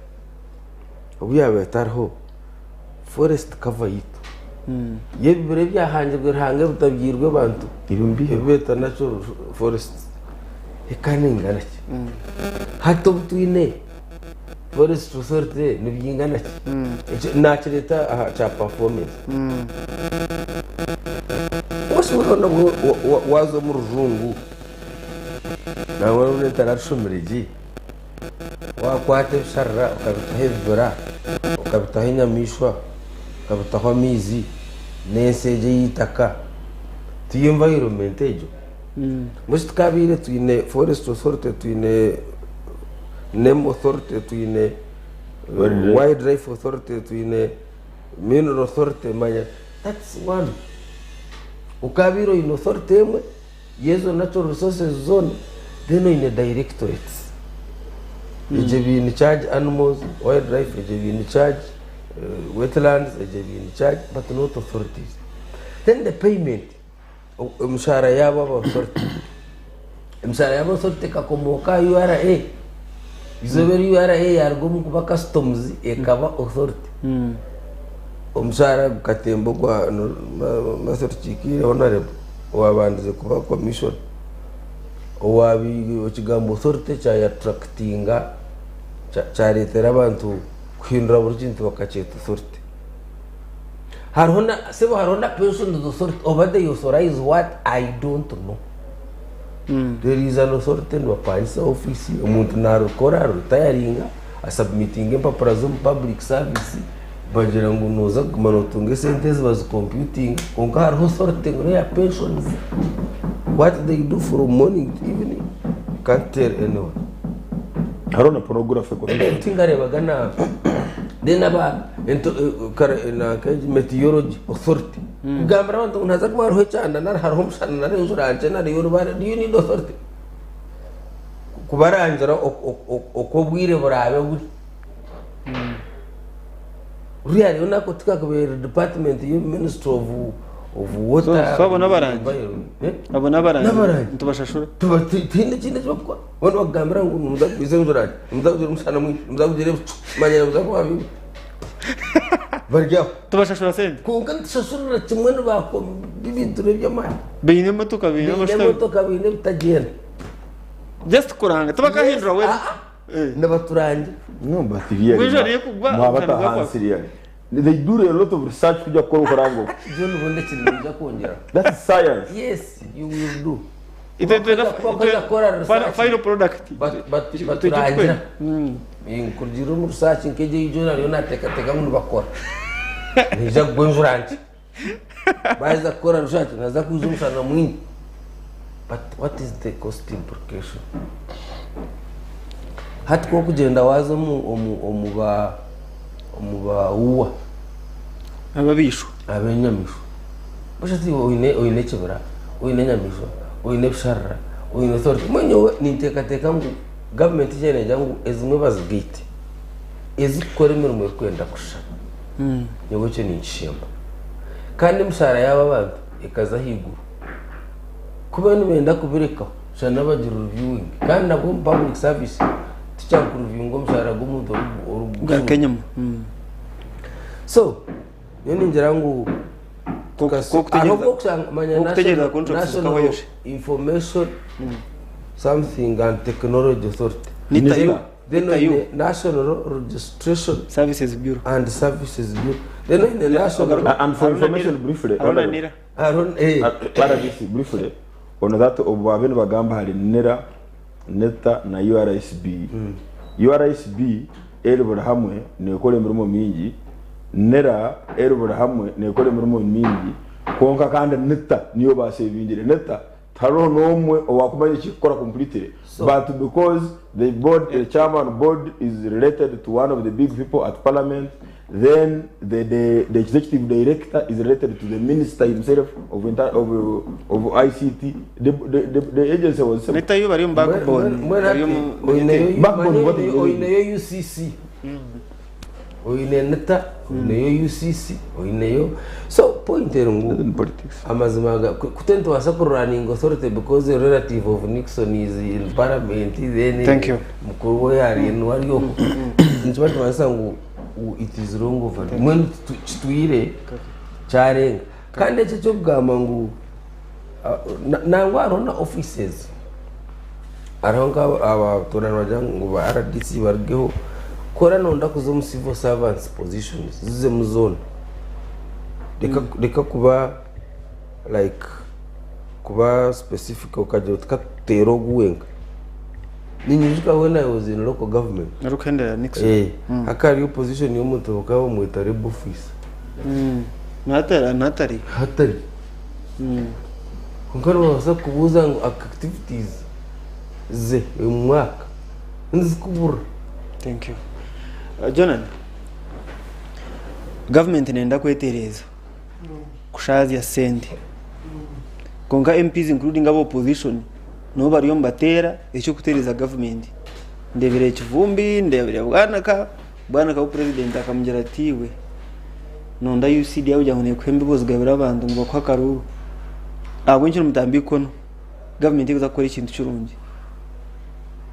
obu yaaba etariho forest cover yitu yebibira ebyahangirwe Ruhanga bitabyirwe abantu ebibeeta natural forest eka ningana ki hati obu twine forest authority nibyingana ki Ekyo nakireeta aha kya performance oshobora nabwo waza omu rujungu nangwa n'obu ntararishomire gye wakwata ebisharara okabitaho ebibira okabitaho enyamaishwa okabitaho amaizi n'ensi egyo ey'eitaka tiyo environment egyo Mbwenu tukabaire twine forest authority, twine name authority, twine wildlife authority, twine mineral authority manya that's one. Okabaire oine authority emwe y'ezo natural resources zoona then oine directorates. Egyo eba in charge animals, wildlife, egyo eba in charge wetlands, egyo eba in charge but not authorities. Then the payment. Emishaara yaabo aba authority. Emishaara yaabo authority ekakomooka aha URA. Eizooba eri URA yaaruga omu kuba customs ekaba authority. Omushaara gukatemba ogwa Mercy Rukikiire Honourable owaabandize kuba commissioner owaabaire ekigambo authority kyayatractinga kyareetera abantu kuhindura buri kintu bakakyeta authority. Hariho na sebo hariho na pensions authority oba they authorize what I don't know. There is an authority nibapangisa office omuntu narikora retiringa asubmitinga empapura z'omu public service bagira ngu noza kuguma notunga esente ezi bazicomputinga kwonka hariho authority ngu neya pensions what they do from morning to evening you can't tell anyone. Hariho na pornography commission. Tingarebaga na then aba nanka egi meteorology authority kugambira abantu ngu nihaza kuba hariho ekyanda nari hariho omushana nari enjura nkye nari orubaare do you need authority kubarangira oku obwire buraabe buri ruriya hariyo nako tikakubaire department ya ministry of of water So abo n'abarangi? Eh? Abo n'abarangi N'abarangi. nitubashashura Tihaine ekindi eki barikukora. Boona nibakugambira ngu nimuza kugwiza enjura nkye, nimuza kugira omushana mwingi, nimuza kugira ebicu, manya nimuza kuba bibi. Bari aho. Tubashashura sente. Kwonka nitushashurira kimwe nibakora ebintu n'eby'amaani. Baine emotoka, baine Baine amashuta. emotoka, baine ebitagyenda. Just kuranga. Tibakahindura Yes, weather. ah, ah. Nibaturangira. No, but really, Bwije ariyo kugwa, mwaba omushana gwakwa. ahansi really. They do a lot of research kujya kukora okuranga oku. John ubundi ekintu noija kwongyeraho. That's science. Yes, you will do. Itwe twena Kuba kukora research. final product. Baturangira. Nkurugiirira omu research nk'egyo ei John ariyo naateekateeka ngu nibakora. Neija kugwa enjura nkye. Baaheza kukora research nihaza kwija omushana mwingi. But what is the cost implication? Hati ku orikugyenda waaza omu omu omu ba omu ba uwa Ababiishwa. Ab'enyamaishwa. Busha ti oine oine ekibira, oine enyamaishwa, oine ebisharara, oine authority. Mbwenu nyowe ninteekateeka ngu gavumenti ekyabaire neegira ngu ezimwe bazigaite, ezikukora emirimo erikwenda kushushana. Nyowe ekyo ninkishemba. Kandi emishaara yaabo abantu ekaza ahaiguru. Ku bariyo nibenda kubirekaho, shana bagira reviewing. Kandi nabwo omu public service tikyakureviewinga omushaara gw'omuntu orikugushuma. Garuka enyima. So, nyowe ningira ngu K'okutegereza contracts zikahwayo shi? Information something and technology authority. NITA-U. Then NITA-U. oine National Registration Services Bureau. and Services Bureau. Then oine National And for information briefly, Haruna Nira. Haruna, eh. RDC briefly, on that obu baabaire nibagamba ahari NIRA, NITA na URSB. URSB eri buri hamwe neekora emirimo mingi, NIRA eri buri hamwe neekora emirimo mingi, kwonka kandi NITA niyo baasevingire. NITA tihariho n'omwe owaakumanya eki erikukora completely but because the board, the chairman board is related to one of the big people at parliament, then the, the, the executive director is related to the minister himself of, inter, of, of ICT. The, the, the, the agency was separate. NITA-U bari omu backbone. Mbwenu Bari hati omu oineyo Backbone what is oineyo UCC oine NITA oineyo UCC oineyo so point eri ngu In politics. amazima aga kute nitubaasa kurunning authority because a relative of Nixon is in parliament then Thank you. mukuru we ari niwe ari oku nikiba nikimanyisa ngu it is long overdue mbwenu kitwire kyarenga kandi ekyo eky'okugamba ngu nangwa hariho na offices hariho nk'abatuura nibagira ngu ba RDC barugeho kora noyenda kuza omu civil servants positions zizemu zoona reka kuba like kuba specific okagira oti katuteere ogu wenka ninyijuka when I was in local government Arikuhendera Nixon. Eh, hakaba hariyo position y'omuntu bakaba bamweta labour officer Natari natari. hatari. Kwonka nibabaasa kukubuuza ngu activities ze omu mwaka nizikubura. Thank you. Jonan, gavumenti neyenda kwetereeza kushaazya sente kwonka MPs including aba opposition nibo bariyo nibateera eky'okutereeza gavumenti. Ndeebire Kivumbi, ndeebire Bwanika, Bwanika we purezidenti akamugira ati iwe nonda UCD ahabw'okugira ngu neekuha embibo ozigabire abantu ngu bakuhe akaruuru. Ahabw'enki nimutamba eikono gavumenti erikuza kukora ekintu kirungi?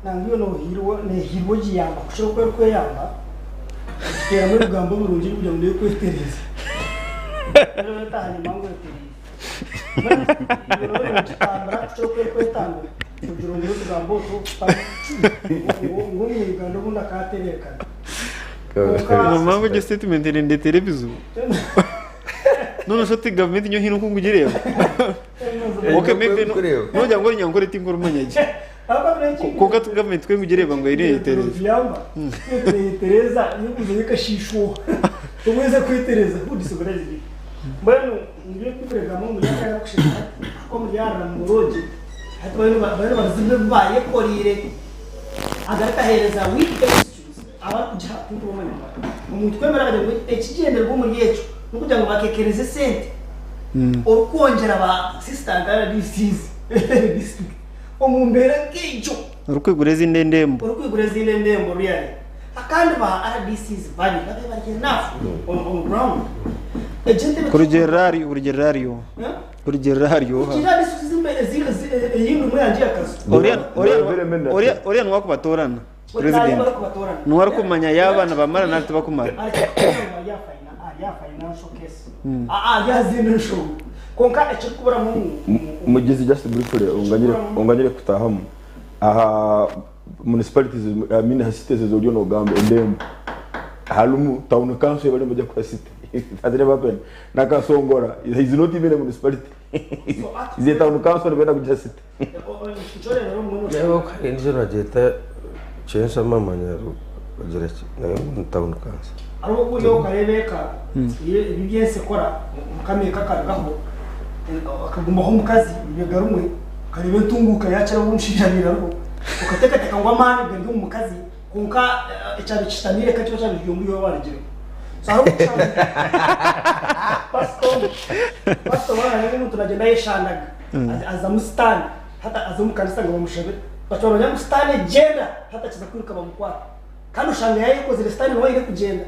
Nangwa iwe nohiirwa nehiirwa ogiyamba kukira oku erikweyamba ogiteeramu ebigambo birungi erikugira ngu nekwetereeza reero etaaha nyima ngu etereeze. Mbwenu iwe nooba nogitambira kukira oku erikwetambira kugira ngu otugambo otwo okutamu ngu ngu omunyayuganda obundi akaatebeekana. Kwonka Mama ngu egyo statement erindetera ebizibu. None shi oti gavumenti nyowe haine oku nkugireeba? Okay, maybe no- nogira ngu orunyankore tinkurumanya gye. Kwonka tu gavumenti ku erikugireeba ngu eriyo neyetereeza. Neyetereeza yokuzayo ekashiishwa tobweza kwetereeza who disorganized it? Mbwenu nibyo ebikuregamu omuri aka yakushemera ko omuri arara muboroogye hati bariyo nibazibwa ebi bayekoreire agarikaheereza weak excuse abarikugiha tinkubamanya omuntu kwemera akagira ngu ekigyendererwa omuri ekyo n'okugira ngu bakekereze esente orikwongyera ba assistant RDCs district omu mbeera nk'egyo. Orikwigura ezindi endembo. Orikwigura ezindi endembo really. Kandi ba RDCs bari babe bari enough on ground. Egyo entebe Kurugiirira ahari kurugiirira ahari oha? Kurugiirira ahari oha? Kurugiirira aha districts eyindi omwe yangye ya Kazo. Oriya oriya oriya oriya niwe arikubatorana. President. Niwe arikumanya yaaba nibamara nari tibakumara. Mugizi just briefly onganyire kutahamu aha municipalities I mean aha cities ezi oriyo nogamba endembo harimu town council ei bariyo nibajya kuha city it has never happened na Kasongora is not even a municipality is a town council nibenda kugiha city. Reeba ku hari endiijo nibagyeta Kyenshama manya bagira ki nayo ngu ni town council. Hariho obu oriyo okareeba eka ebi ebyensi ekora mukama eka akarugaho akagumaho omukazi eibega rimwe okareeba entunguuka yakiraho omushaija abaire ariho okateekateeka ngu amaani gari omu mukazi kwonka ekyabaire kishutamiire eka kiba kyabaire kiri omuri iwe warugireho so hariho obu oshanga pastor pastor waaba naareeba omuntu nagyenda ayeshandaga Azamu sitaane hati aza omu kanisa ngu bamushabire. Batyo bamanya ngu sitaane gyenda hati akiza kwiruka bamukwata. Kandi oshanga yaayekozire sitaane niwe aine kugyenda.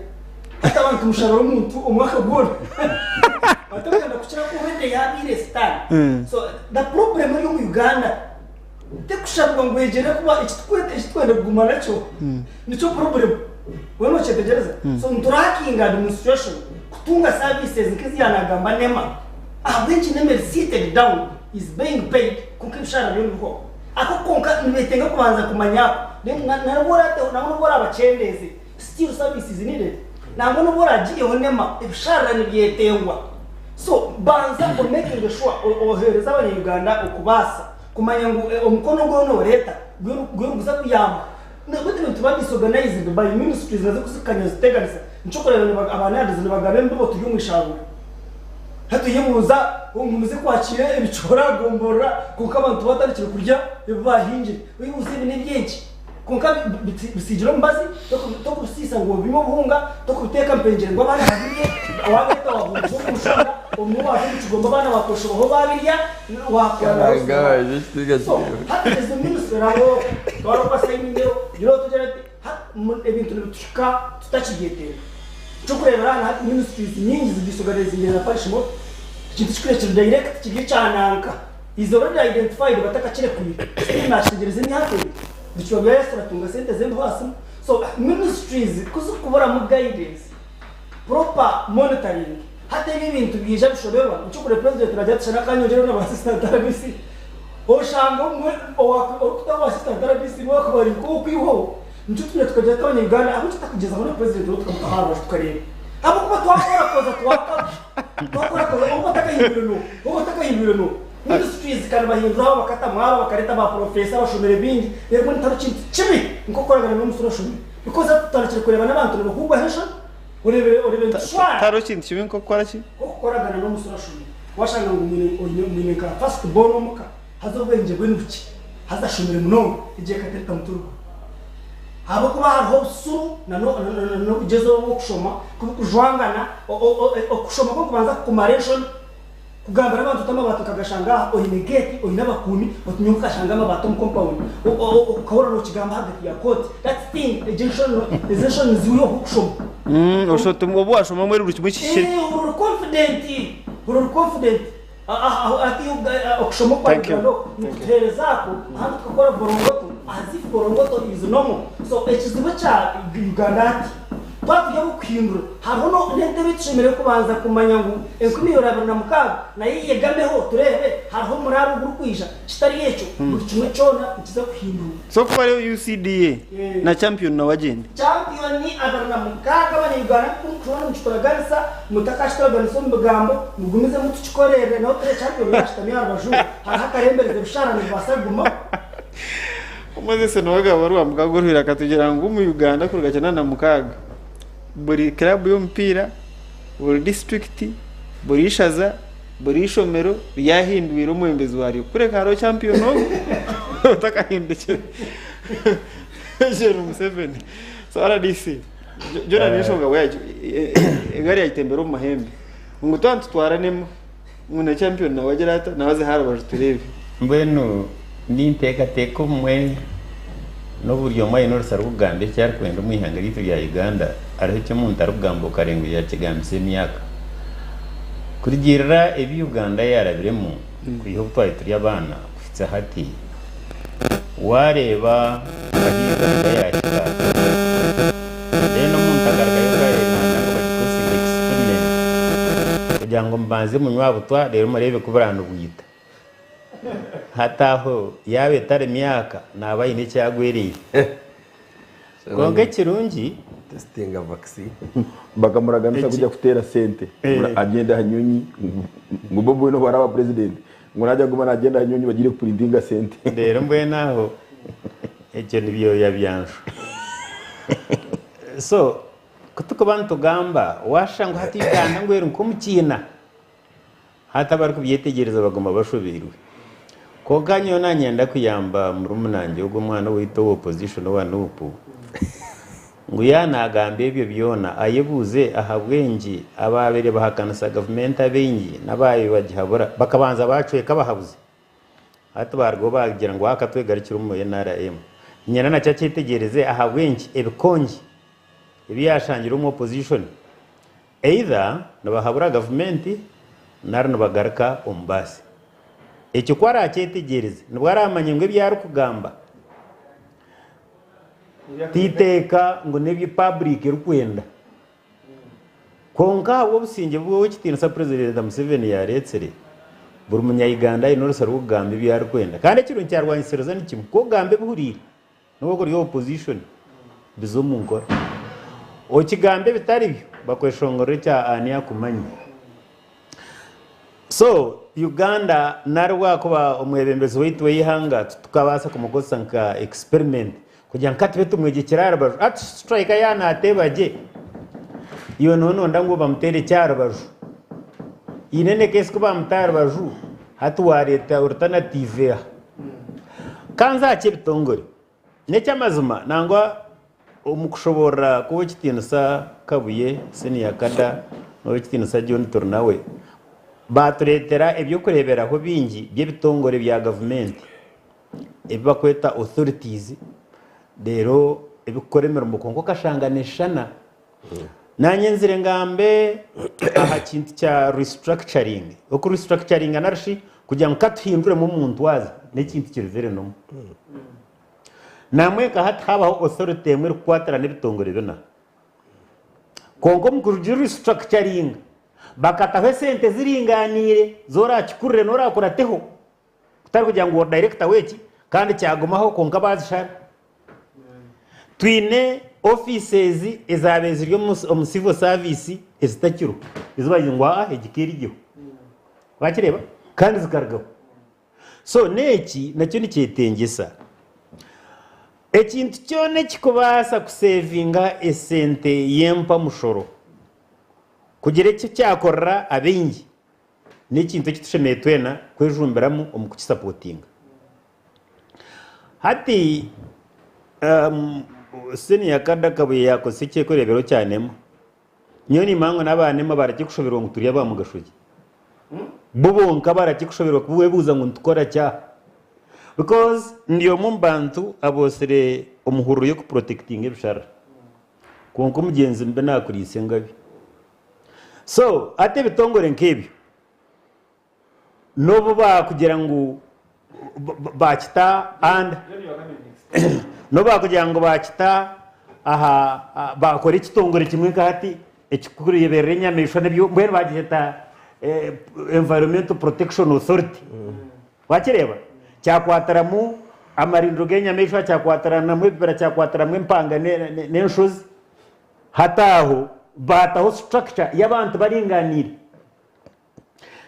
Hati abantu tumushabira omuntu omwaka gwona batakwenda kukira ku already yaabaire sitaane. So the problem eri omu Uganda tikushabirwa ngu egyende kuba ekiturikwenda kuguma nakyo nikyo problem. Weena nokyetegyereza? So niturakinga administration kutunga services nk'ezi yaanagamba NEMA. Ahabw'enki NEMA eri seated down is being paid kwonka ebishara byo nibihwaho? Ako konka nibetenga kubanza kumanya ako then nabwo n'obu orabakyendeeze still service is needed. Nangwa n'obu oragiiheho NEMA ebisharara nibyetengwa. So banza o makinge sure oheereze abanya Uganda okubaasa kumanya ngu omukono ogu oriyo noreeta guriyo niguza kuyamba. Nabwo nituba disorganized by ministries nazo kuzikanya ziteganisa. Nikyo orikureeba aba NAADS nibagaba embibo turi omu isharuura. Hati oyebuuza ngu muze kwakiira ebicoori aha gomborora kwonka abantu batandikire kurya ebi baahingire. Oyebuuza ebi n'eby'enki? Kwonka bisiigire omubazi, tokubisiisa ngu obiime obuhunga, tokubiteeka mpengyere ngu abaana babirye, waabireeta waahunguza omu nshonda, obumwe waaza omu kigombe abaana baakoshobaho baabirya, waakora nawe. So hati ezo ministry nabo twara obasayiningeho, gira oti ogira oti, hati ebintu nibituhika tutakibyetenga. Eky'okureeberaho na hati ministries nyingi zidisorganizingire na parish motto. Ekintu ekikwiire kiri direct kiri ekya nanka is already identified batakakirekwiire still nakitegyereza emyaka ebiri bicuba bya Yesu turatunga sente z'embeho aha simu. So ministries kuzikuburamu guidance, proper monitoring hati ebi ebintu byaija bishoberwa nikyo okureba president nagira ati shana akanyongyereho na ba assistant RDC oshanga omwe orikutaho assistant RDC niwe akuba ari nk'owokwihwaho. Nikyo twine tukagira ati abanya-Uganda ahabw'enki tutakugyezaho na purezidenti we tukamuta aha rubaju tukareeba? Ahabw'okuba twakora koza twakaba. Twakora koza obu batakahindwire n'obu, obu batakahindwire n'obu. Ministries ka nibahindura abo bakatamu aba bakareta ba porofeesa abashomire bingi reero mbwenu tihariho kintu kibi nk'okukoragana n'omusura oshomire because hati tutandikire kureeba n'abantu nibahuugwaho enshoni oreebire oreebire nitushwara. Tihariho kintu kibi nk'okukora ki? Nk'okukoragana n'omusura oshomire. Washanga ngu mwine mwine nka first born omuka haza obwengye bwe nibukye haza ashomire munonga egyo eka teritamuturuka ahabw'okuba hariho obusuru n'obugyezo bw'okushoma kubukujwangana okushoma kwo nikubanza kukumara enshoni kugambira abantu oti amabaati nkagashanga aha oine gate oine abakuumi oti nyowe nkashanga amabaati omu compound okahurira nokigamba ahagati ya court that thing egyo enshoni ezo enshoni niziiha oku kushoma. Obu washoma mbwenu buri kimwe kihikire. Ohurira ori confident ohurira ori confident hati okushoma okwa Thank you. Uganda oku nikutuhereza ako ahandi tukakora borongoto as if borongoto is normal so ekizibu ekya Uganda hati twaba turi ab'okuhindura hariho n'entebe ei tushemereire kubanza kumanya ngu 2026 nayo eyegameho tureebe hariho omuraaro ogurikwija kitari ekyo buri kimwe kyona nikiza kuhindurwa. So ku hariho UCDA na champion nawe agyende. Champion 26 abanya Uganda nkuku murikushoma nimukitoraganisa mutakakitoraganisa omu bigambo mugumizemu tukikorerere nawe ture champion yashutami aha rubaju hariho akarembereza ebishara nibibaasa kugumaho. Moses Nuwagaba Rwamukaga oruhire akatugira ngu omu Uganda kuruga 96 buri club y'omupiira, buri district, buri ishaza, buri ishomero ryahindwire omwebembezi waryo kureka hariho champion omwe otakahindukire Yoweri Museveni. So RDC Jonah n'enshonga egari yagitembera omu mahembe ngu twaba nitutwaranemu ngu na champion nawe agire ata nawe aze aha rubaju tureebe. Mbwenu ninteekateeka obumwe n'obu buri omwe aine orusa rw'okugamba eki arikwenda omu ihanga ryaitu rya Uganda, hariho eki omuntu arikugamba okarenga ngu yaakigambisa emyaka. Kurugiirira ebi Uganda yaarabiremu kwiha obu twaba turi abaana kuhitsya hati, waareeba ahu Uganda yaahika, then omuntu agarukayo akareeba ngu bagikozese nka experiment kugira ngu mubanze munywe aha butwa reero mureebe ku buranibwita. Hati aho yaaba etari myaka naaba aine eki agwereire. Kwonka ekirungi. Testinga vaccine. Bakamuraganisa kujya kuteera sente ngu agyende aha nyonyi ngu Bobi Wine obu araaba president ngu naija kuguma nagyenda aha nyonyi bagiire kupurintinga sente. Reero mbwenu aho ekyo ni byoya bya nshu. So ku turikuba nitugamba waashusha ngu hati Uganda ngu eri nk'omu kiina. Hati abarikubyetegyereza baguma bashobeirwe. Kwonka nyowe nanyenda kuyamba murumunangye ogwo omwana owaitu owa opposition owa Nup ngu yaaba nagamba ebyo byona ayebuuze ahabw'enki ababaire bahakanisa gavumenti abaingi n'ababaire bagihabura bakabanza bacweka abahabuzi hati barugaho bagira ngu katwegarukire omu NRM. Niinyenda nakyo akyetegyereze ahabw'enki ebikongi ebi yashangire omu opposition Either nibahabura gavumenti nari nibagaruka omu baasi. Ekyo ku araakyetegyereze, nibwo araamanye ngu ebi arikugamba ti iteeka ngu n'ebi public erikwenda. Kwonka ahabw'obusingye bu Ow'ekitiinisa Purezidenti Museveni yaareetsire, buri munya-Uganda aine orusa rw'okugamba ebi arikwenda. Kandi ekirungi kyarwanyisiriza ni kimwe, ku ogamba ebihuriire, N'obu ori opposition biza omu nkora. Okigamba ebitari byo bakweshongorera ekya ani akumanya. So Uganda nari wakuba omwebembezi waitu w'eihanga titukabaasa kumukozesa nka experiment kugira ngu katube tumwegyekyere aha rubaju. Hati striker yaaba nateeba gye iwe nooba noyenda ngu bamuteere ki aha rubaju? In any case ku bamuta aha rubaju hati wareeta alternative eha? Ka nze aha ky'ebitongore. N'eky'amazima nangwa omu kushoboorora kw'Ow'ekitiinisa Kabuye, Senior Kada n'Ow'ekitiinisa John Turinawe, baatureetera eby'okureeberaho bingi by'ebitongore bya gavumenti ebi barikweta authorities reero ebirikukora emirimo kwonka okashanga neeshushana. Naanye nzire ngambe aha kintu kya restructuring. Oku restructuringa nari shi kugira ngu katuhinduremu omu ntwaza n'ekintu kiri very normal. Namwe nka hati habaho authority emwe erikukwatirana ebitongore bina. Kwonka omu kugi restructuringa bakataho esente ziringaniire z'orakikurire n'orakurateho kutari kugira ngu ori director w'eki kandi kyagumaho kwonka bazishara. Twine offices ezaabaire ziri omu civil service ezitakiriho ezi baagira ngu aa egi k'erigyeho. Wakireeba? Kandi zikarugaho. So n'eki nakyo nikyetengyesa. Ekintu kyona ekikubaasa kusevinga esente y'empamushoro kugira eki kyakorera abaingi. N'ekintu eki tushemereire twena kwejumbiramu omu kukisapotinga. Hati siniya Kada Kabuye yaakozesa eky'okureeberaho kya NEMA. Nyowe niimanya ngu n'aba NEMA barakikushoberwa ngu turi aba mugasho ki. Bo bonka barakikushoberwa kubeebuuza ngu nitukora ki aha. Because ndi omwe omu bantu abootsire omuhururu y'okuprotectinga ebisharara. Kwonka omugyenzi mubi naakuriisa engabi. So hati ebitongore nk'ebyo n'obu baakugira ngu baakita under, n'obu baakugira ngu baakita aha, baakora ekitongore kimwe nka hati ekirikureeberera enyamaishwa n'ebyo, mbwenu baagyeta Environmental Protection Authority. Wakireeba? Kyakwatiramu amarindiro g'enyamaishwa, kyakwatiranamu ebibira, kyakwatiramu empanga n'enshozi. Hati aho baataho structure y'abantu baringaniire.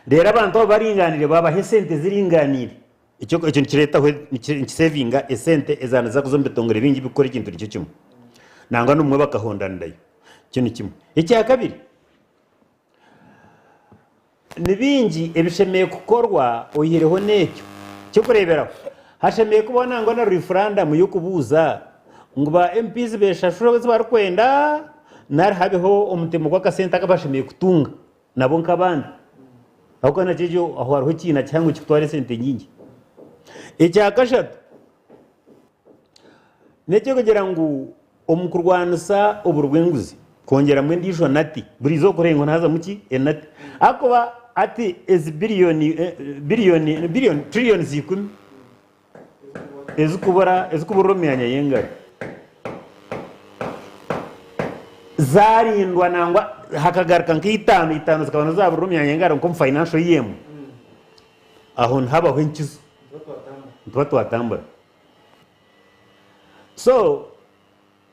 Reero abantu abo baringaniire baabaha esente ziringaniire. Ekyo ekyo nikireetaho nikisevinga esente ezaaba niziza kuza omu bitongore bingi birikukora ekintu nikyo kimwe. Nangwa n'obumwe bakahondanirayo. Ekyo ni kimwe. Ekya kabiri, Ni bingi ebishemereire kukorwa oihireho n'ekyo. Eky'okureeberaho, hashemereire kubaho nangwa na rifurandamu y'okubuuza ngu ba MPs beshashure ezi barikwenda nari habeho omutemo gw'akasente aku bashemereire kutunga nabo nk'abandi. Ahabw'okuba nakyo ekyo aho hariho ekiina kihango ekirikutwara esente nyingi. Ekya kashatu, n'eky'okugira ngu Omu kurwanisa oburi bw'enguzi, kwongyeramu endiijo nati. Buri izooba okureeba ngu nihazamu ki? Enati. Ahakuba hati ezi biriyoni, biriyoni, biriyoni, tiririyonizi ikumi ezikubura, ezikuburira omu myanya y'engaro zaarindwa nangwa hakagaruka nka itaano, itaano zikaba nizo zaaburira omu myanya y'engaro nk'omu financial year emwe, aho nihabaho enkizo. Nituba twatambura. So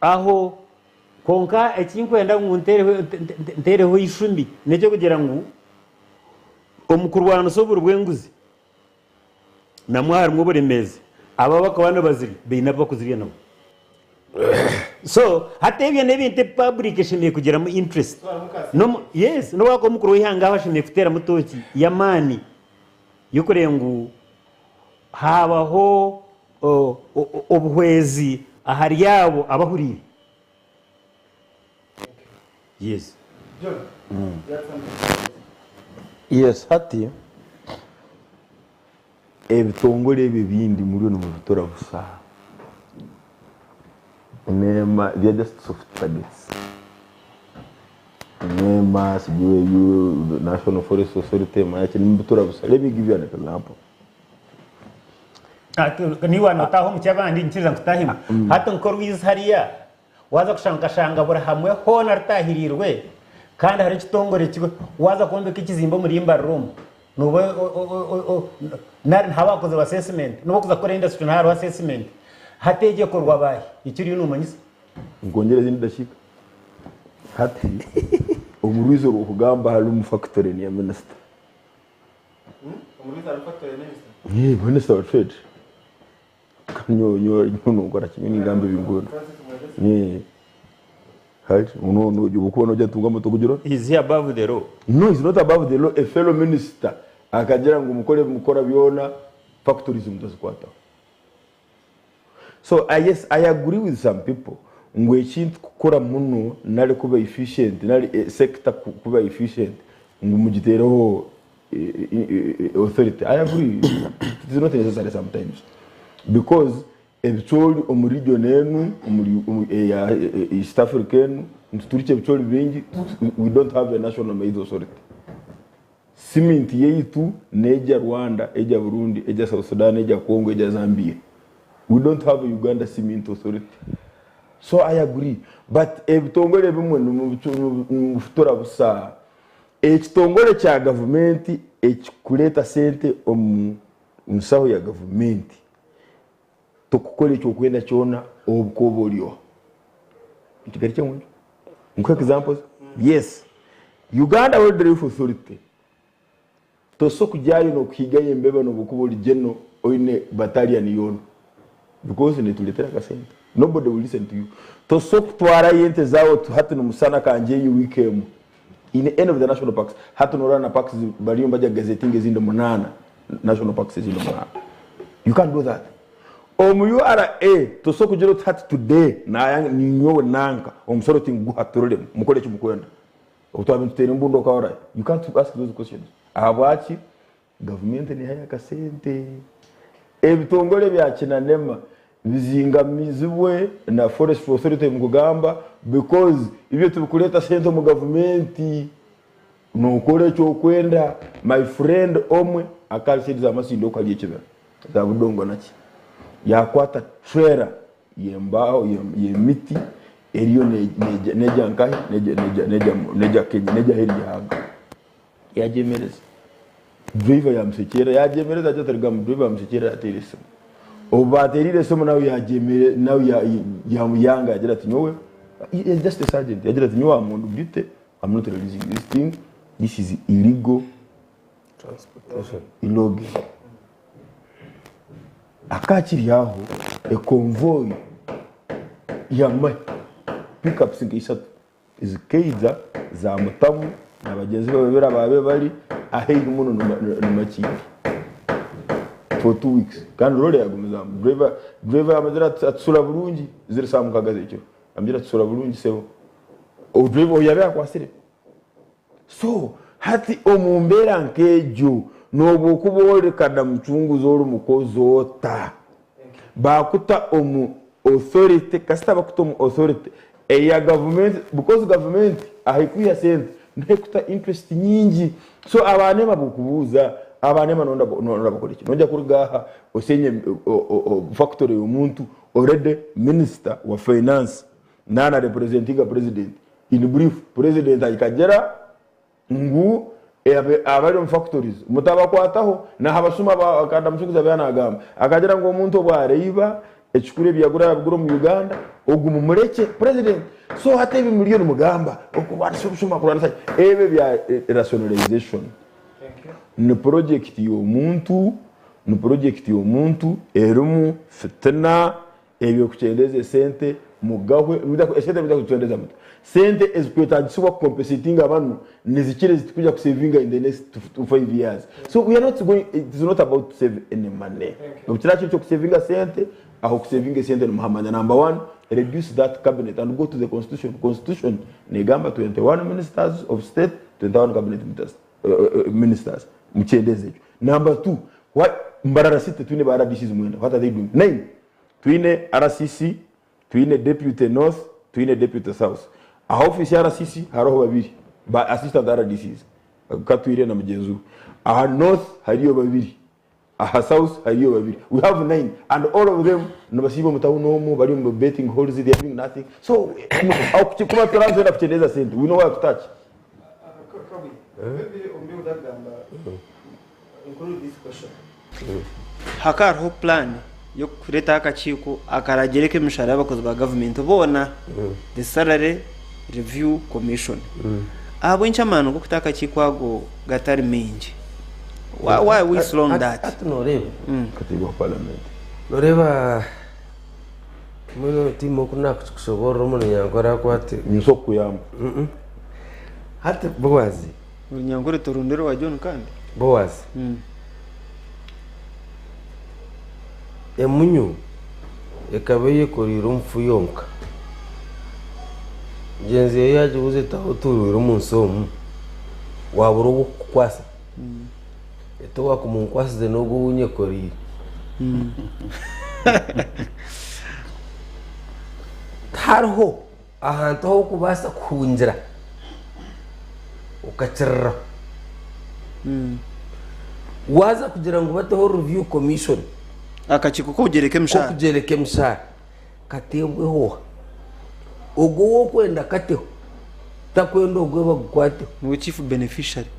aho kwonka ekinkwenda ngu ntereho ntereho eishumi n'eky'okugira ngu omu kurwanisa oburi bw'enguzi namwo harimu oburemeezi abo abakuba nibazirya baine abu bakuzirya nabo. So hati ebyo n'ebintu ebi public eshemereire kugiramu interest. N'omu yes n'obu waakuba omukuru w'eihanga aho ashemereire kuteeramu tooki y'amaani y'okureeba ngu haabaho obuhwezi ahari abo abahuriire. Yes. Yes hati ebitongore ebi ebindi muriyo nimubitora busa nema they are just soft targets nema sijui national forest authority maki nimubitora busa let me give you an example. Niiwe nootaaha omu ky'abandi nikiriza nkutaahemu. Hati nk'orwizi hariya waaza kushanga okashanga buri hamwe hoona rutaahiriirwe kandi hariho ekitongore kimwe waaza kwombeka ekizimbe omuri Mbarara omu nooba nari nihaba hakozirwe assessment nobu orikuza kukora industry niho hariho assessment. Hati egyo ekorwa baahi? Eki oriyo noomanyisa? Nkwongyere ezindi dakiika? Hati omu rwizi orw'okugamba harimu factory neya minisita. Minister wa trade nyowe nonkora kimwe ningamba ebinkwenda obukuba nogira tunga moto kugira ota? Is he above the law? No, he's not above the law. A fellow minister akagira ngu mukore ebimukora byona factories mutazikwataho. So yes I agree with some people ngu ekintu kukora muno nari kuba efficient nari sector kuba efficient ngu mugitereho authority I agree it is not necessary sometimes because ebicoori omu region enu omuri eya East Africa enu nituturikya ebicoori bingi we don't have a national maize authority. Siminti yaitu neja Rwanda, eja Burundi, eja South Sudan, eja Congo, eja Zambia. We don't have a Uganda Cement Authority. So I agree. But ebitongore ebimwe nimubitura busa. Ekitongore kya gavumenti ekikureta sente omu nsaho ya gavumenti tokukora ekyokwenda kyona obu oba ori oha. Nkigarukye ngu nkuhe examples? Yes. Uganda Wildlife Authority tosobola kugyayo nokuhigayo embeba nobu okuba ori general oine battalion yoona because neturetera akasente. Nobody will listen to you. Tosobola kutwarayo ente zaawe oti hati nimusana kangyeyo wiiki emwe. In any of the national parks. Hati noorora na parks bariyo nibagya gazettinga ezindi munaana, national parks ezindi munaana. You can't do that. Omu URA tosobola kugira oti hati today nayanga ninyowe nanka omusoro tinguguha turoremu mukore eki mukwenda. Obu twaba nituteera embundu okahora you can't ask those questions. Ahabwaki? Gavumenti nehayo akasente. Ebitongore bya Kinanema bizingamizibwe na Forestry Authority mukugamba because ibyo tibikureeta sente omu gavumenti. Nokora eki okwenda. My friend omwe akari side za Masindi oku hariyo ekibira za Budongo naki yakwata trailer yembaho yemiti eriyo negya nkahi negya Kenya negya aheru yihanga. Yaagyemereza. Driver yaamusekyerera, yaagyemereza atyo atarugamu, driver yaamusekyerera yaateera esimu. Obu baateereire esimu nawe yaagyemere nawe yaamuyanga yaagira ati nyowe, he is just a sergeant, yaagira ati nyowe am on duty, am not releasing this thing, this is illegal logging. Akakiri aho, econvoy y'amahe, pickups nka ishatu Zikaija zaamutamu na bagyenzi be babiri abaabaire bari ahaihi muno ni Makindye for 2 weeks kandi loore yaagumizamu. Driver driver yaamugira ati atusura burungi ziri saaha mukaaga z'ekiro amugira ati tusura burungi sebo. Driver ogu yaabaire akwatsire. So hati omu mbeera nk'egyo noobu okuba ori kadamucunguzi ori mukozi ota, baakuta omu authority, kasita bakuta omu authority eya gavumenti because gavumenti ahu ekwiha sente niho ekuta interest nyingi. So aba nema bokubuuza, aba nema noronda bakore ki? Noija kuruga aha oshenye factory y'omuntu already minister wa finance naaba na representinga president. In brief, Purezidenti akagira ngu abari omu factories mutabakwataho naha abashuma ba Kandamushunguzi abiha nagamba. Akagira ngu omuntu obu araiba ekikuru ebi yagura yabigura omu Uganda ogu mumurekye. President so hati ebi muriyo nimugamba okurwanisa obushuma kurwanisa ki ebyo ebya rationalization ni project y'omuntu ni project y'omuntu erimu fitina. Ebyo kukyendeza esente mugahwe, esente muja kuzikyendeza muta? Sente ezikwetagisibwa ku compensatinga banu nizikira ezitukuja ku savinga in the next 5 years. So we are not going, it is not about to save any money. Obu kiraba kiri ekyokusavinga sente, aho kusavinga esente nimuhamanya number one, reduce that cabinet and go to the constitution. Constitution negamba 21 ministers of state, 21 cabinet ministers. Mukyendeze ekyo. Number two, why Mbarara city twine ba RDCs mwenda, what are they doing? Nine. Twine RCC, twine Deputy North, twine Deputy South. Aha ofiisi ya RCC hariho babiri ba Assistant RDCs, Katwire na mugyenzi we. Aha North hariyo babiri, aha South hariyo babiri. We have nine and all of them nibasiiba omu town omu, bari omu betting halls, they are doing nothing. So, aho kuba turaza kukyendeza sente, we know where to touch. Maybe omu by'okutagamba, include this question. Hakaba hariho plan y'okureetaho akakiiko akaragyereka emishahara y'abakozi ba gavumenti boona, the Salary Review Commission. Ahabw'enki amaani g'okuta akakiiko ago gatari maingi? Why, why are we slow on that? Hati noreeba Kateebwaho parliament. Noreeba mbwenu tihaine oku nakukikushoboorora omunyankore akwate. Ninsobola kukuyamba. Hati Boazi. Orunyankore torondere owa John kandi? Boazi. Emunyu ekaba eyekoreire omufu yonka. Ngyenzi ye yaagibuuza eti ahu otuuriire omu nsi omu waabura ow'okukukwasa? Eti owaakumunkwasize n'ogwo ou nyekoreire. Tihariho ahantu ahu orikubaasa kuhungira okakiriraho. Waaza kugira ngu bateho review commission. Akakiiko k'okugyereka emishahara. K'okugyereka emishahara kateebweho oha? Ogwo ou orikwenda kateho takwenda ogwe bagukwateho. Niwe chief beneficiary.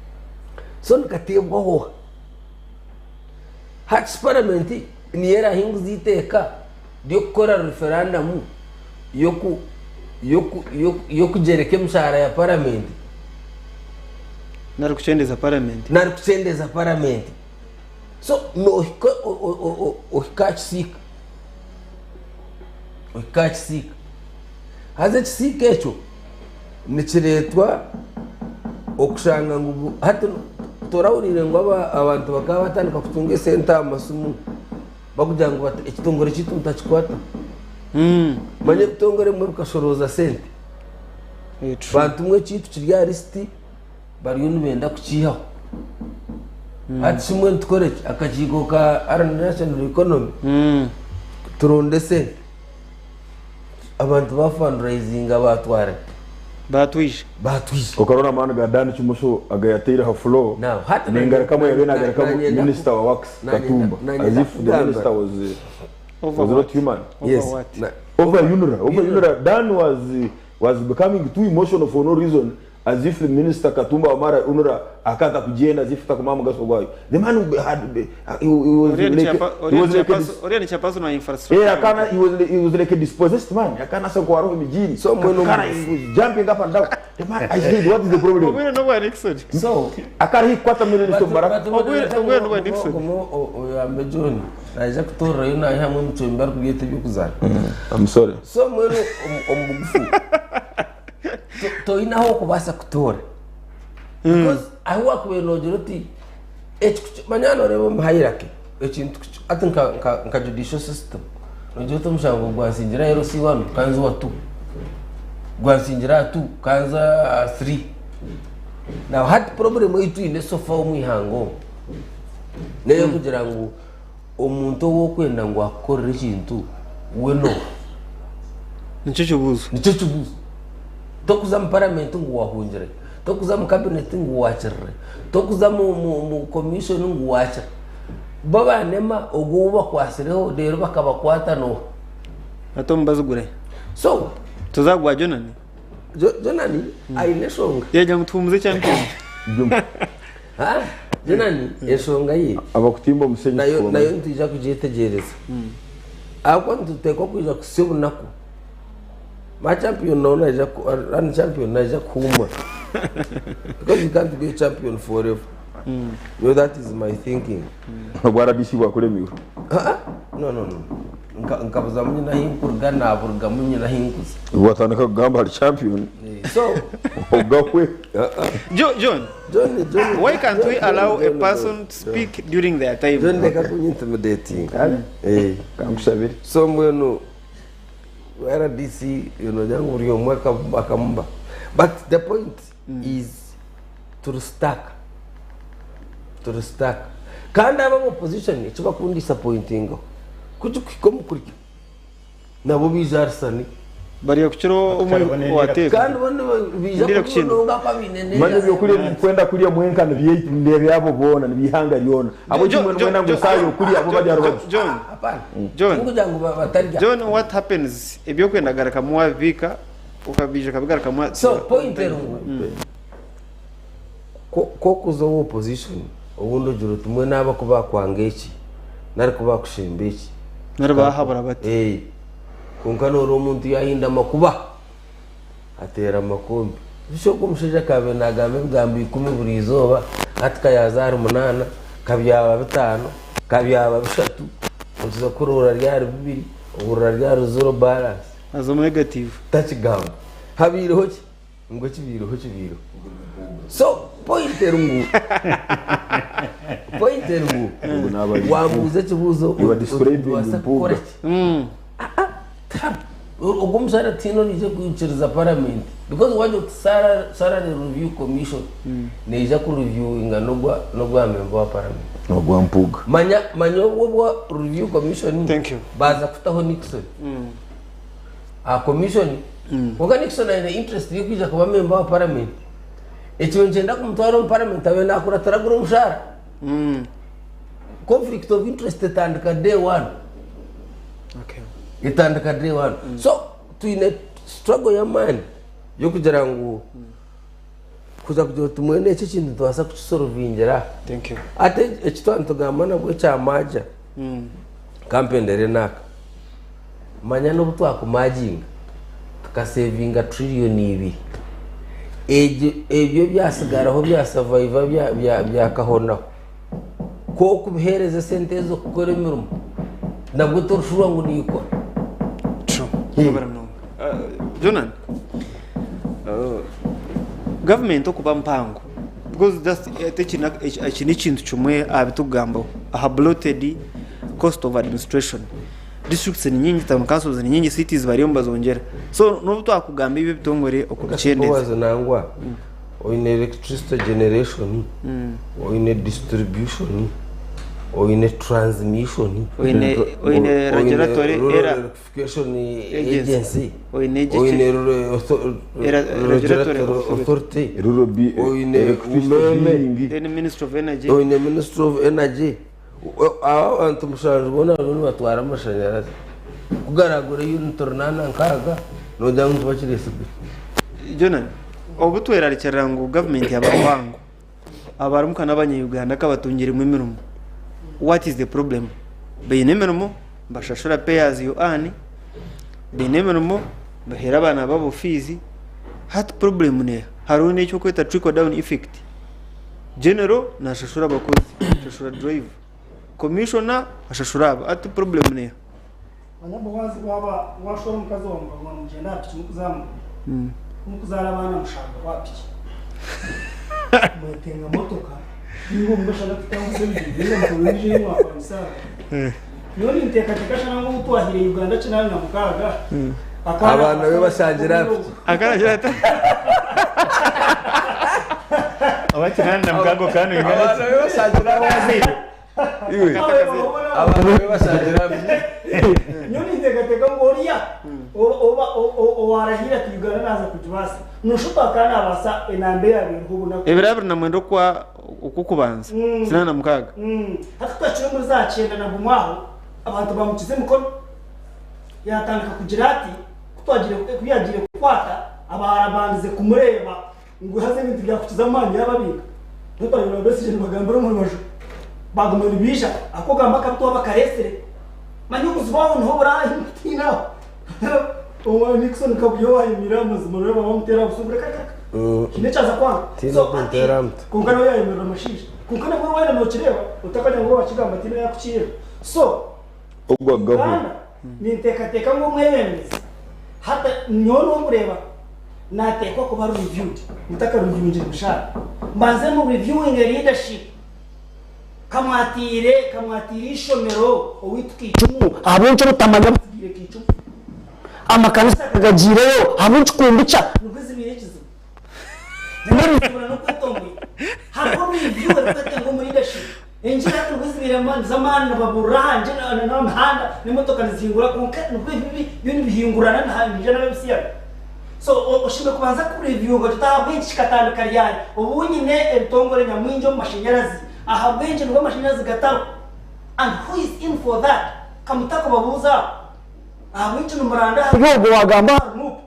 So nikateebwaho oha? Hati shi paramenti niyo erahinguza eiteeka ry'okukora referandamu y'okugyereka emishahara ya paramenti? Nari kukyendeza paramenti. Nari kukyendeza paramenti. So nohika ohika aha kisiika. Ohika aha kisiika. Haza ekisiika ekyo nikireetwa. Okushanga ngu hati torahuriire ngu abantu bakaba batandika kutunga esente aha masimu bakugira ngu ekitongore kyaitu mutakikwataho. Manya ebitongore ebimwe bikashorooza sente. Bantu mwe ekyaitu kiri aha lisiti bariyo nibenda kukiihaho. Hati shi mbwenu tukore ki? Akakiiko ka National Economy turonde esente. Abantu ba fundraisinga batwara Batwija. Batwija. Okarora amaani ga Dan Kimoso agayateire aha floor Now, hati nengarukamu yabaire nagarukamu nanyenda ku- minister wa works nanyenda- Katumba nanyenda as if the kugamba. minister was Over was what? not human. Over Yes. what? Na- Over UNRA, over UNRA. Dan was becoming too emotional for no reason as if the minister Katumba Wamara UNRA akata kugyenda as if takumama mugaso gwayo. The man had he was Oriya ni like he was like a oriya ni chairperson wa infrastructure. Yeah, akana he was like a dispossessed man. Akana sa kwa roho mijini. So, mweno Akana he was jumping up and down. The man, I said, what is the problem? Obwire n'obwa Nixon. So, Akara he quarter million to Baraka. Obwire Nixon. Oyambe John naija kutoorerayo naihamu emicumbi arikubyeta eby'okuzaana. I'm sorry. So mbwenu omu bugufu toine ahu orikubaasa kutoora because ahu wakubaire noogira oti eki manya nooreeba omu hierarchy ekintu hati nka judicial system noogira oti omushango gwansingira aha LC one kanze owa two gwansingira aha two kanze aha three. Now hati problem ei twine so far omu ihanga omu n'ey'okugira ngu omuntu ou orikwenda ngu akukorere ekintu we n'oha? Nikyo kibuuzo. Nikyo kibuuzo. Tokuza mu paramenti ngu waahungire, tokuza mu kabineti ngu waakirire, tokuza mu commission ngu waakira. Bo baanema ogwo ou bakwatsireho reero bakabakwata n'oha? Hati omubazi gurahi? So. Tuze aha gwa Jonani. Jonani aine enshonga. Yagira ngu tuhumuze champion. Jonani enshonga ye Abakutimba omusenyi nayo kikuba nayo nitwija kugyetegyereza. Ahabw'okuba nituteekwa kwija kuhitsya obunaku. Ma champion nawe naija run champion naija kuhuumura. Because you can't be a champion forever. Nyowe that is my thinking. Obwa RDC bwakuremiwe. No no no. Nkabuzamu nyine ahi nkuruga naburugamu nyine ahi nkuza. Watandika kugamba ahari champion. So ogahwe. John, John, John, why can't we John, allow a John, person to speak during their time? John reka kunyintimidatinga. Eh. Kankushabire. So mbwenu RDC nogira ngu buri omwe akamuba. But the point is turi stuck. Turi stuck. Kandi abo opposition eki bakundisapointingaho ku kikuhika omu kurya nabo baija ahari sani. Barya kukira omwe owateeka. Kandi bo nibaija Ndire kukina. kubunonga ku abaine Manya ebyokurya ebikwenda kurya mwenka nibyaitu n'ebyabo boona niby'eihanga ryona. Ahabw'eki John, mbwenu John, mwena ngu John, esaaha y'okurya bo bari aha rubaju. John, Hapana. John. Tikugira ngu batarya. John, what happens ebyokwenda garukamu wabibiika okabiija okabigarukamu So point eri ngu ku orikuza owa opposition obundi ogira oti mbwenu aba ku baakwanga eki nari ku baakushemba eki. Nari baahabura bati. Kwonka nooreeba omuntu yaahinda amakuba ateera amakombe. Busha ogwo omushaija akaabaire naagamba ebigambo ikumi buri izooba hati ka yaaza ahari munaana, ka byaba bitaano, ka byaba bishatu, okiza kuroora ryari bibiri, ohurira ryari zero balance. Haza omu negative. Takigamba. Habaireho ki? Ngu ekibaireho kibaireho. So point eri ngu point eri ngu Ogu naaba ari wambuuza ekibuuzo You are oti describing nitubaasa Mpuuga. kukora ki? Ogwo omushaara tihaine oriija kwikiriza paramenti because wagira oti salary review commission neija ku reviewinga n'ogwa n'ogwa member wa paramenti. Ogwa Mpuuga. Manya manya obwo obwa review commission Thank you. baaza kutaho Nixon. Aha commission kwonka Nixon aine interest y'okwija kuba member wa parliament ekyo nikyenda kumutwara omu parliament abe nakuratira guri omushaara conflict of interest etandika day one Okay. etandika day one so twine struggle y'amaani y'okugira ngu kuza kugira oti mwene eki ekintu nitubaasa kukisorovingira aha Thank you. ate eki twaba nitugamba nabwo ekya maaja kampendere n'aka Manya n'obu twakumaginga tukasevinga trillion ibiri, egyo ebyo ebyatsigaraho bya surviva byakahonaho, ku orikubiheereza esente ezo kukora emirimo nabwo torishurwa ngu niikora. True. Webare munonga. Jonan, gavumenti okuba mpango. Because just eki eki n'ekintu kimwe aha bitukugambaho aha bloated cost of administration. Districts ni nyingi, town councils ni nyingi, cities bariyo nibazongyera. So n'obu twakugamba ebi ebitongore okubikyendeeza. Boaz nangwa oine electricity generation, oine distribution, oine transmission, Oine oine regulatory rural era electrification agency, agency, oine oine rural Era- regulatory regulatory authority, Rural B- oine electricity umeme, billing. then Ministry of Energy. oine ministry of energy. Aba bantu mushanju boona bariyo nibatwara amashanyarazi. Ku garaagure unit runaana nkaaga noogira ngu nikiba kireetsigire. Jonan, obu twerarikirira ngu gavumenti yaba mpango, abarimu ka n'abanya-Uganda kabatungiremu emirimo, what is the problem? Baine emirimo, nibashashura pay as you earn, baine emirimo, nibaheera abaana baabo fees, hati problem neeha? Hariho n'eki barikweta trickle down effect. General nashashura abakozi, ashashura driver, commissioner ashashura aba, hati problem neeha? Manya Boazi waaba washwera omukazi waawe mukaguma nimugyenda aha piki murikuzamuka murikuzaara abaana mushange aha piki mwetenga motoka ninga obumwe shana kutambuza ebigyere ninga mukore ondiijo ei mwapangisa aha. Nyowe ninteekateeka shana ngu obu twahire Uganda kinaana na mukaaga akaana Abaana be bashangire aha piki. Akaragira ata? Oba 86 okaana oingana ki? Abaana be bashangire aha piki. Iwe, abaana be bashangire aha piki. Nyowe ninteekateeka ngu oriya oba owaarahiire ati Uganda naaza kugibaasa, nooshuba akaba naabaasa enamba eyaabaire obunaku. Ebiro 29 okwa okw'okubanza, 86. Hati twahikire omuri za kyenda na gumwe aho, abantu baamukiza emikono. Yaatandika kugira ati, ku twagiire ku yaagiire kukwata, abaarabandize kumureeba ngu haza ebintu byakukiza amaani yaababinga. Niho twareebire ba Besigye nibagambira omu rubaju, baaguma nibaija, ahabw'okuba ogamba akabi twaba akareetsire. Manya obuzibu aho niho buri ahu kutiina aho. Owa Nixon Kabuye owaayemereire aha mazima nooreeba bamuteera aha busungu reka reka reka. Haine ekyaza kwanga. Tihaine So okunteera hati aha mutwe. kwonka nawe yaayemerera amashaija. Kwonka nabwo waaba nookireeba otakagira ngu waakigamba tihaine oyaakukireeba. So Ogwagaho. Uganda ninteekateeka ngu omwebembezi hati nyowe n'okureeba naateekwa kuba reviewed mutakareviewingire mushaara mbanze mu reviewinge leadership kamwatiire kamwatiire eishomero owaitu Kaicumu ahabw'enki obutamanya butsigaire Kaicumu amakanisa kagagiireyo ahabw'enki kumbucha nibwo zibaire ekizibu Mbwenu nitushobora n'okwetongoita. Hariho review erikwetenga omu leadership. Engiri hati nibwo zibaire z'amaani nibabuurira aha ngye n'aha mihanda n'emotoka nizihingura kwonka nibwo ebibi byo nibihingurana nihaija n'ab'ebisiyaga. So oshemereire kubanza ku reviewinga oti ahabw'enki kikatandika ryari? Obu nyine ebitongore nyamwingi omu mashanyarazi, ahabw'enki nibwo amashanyarazi gatariho? And who is in for that? Kamutakubabuuza aho. Ahabw'enki nimuranda ahari ogwo waagamba ahari Nup?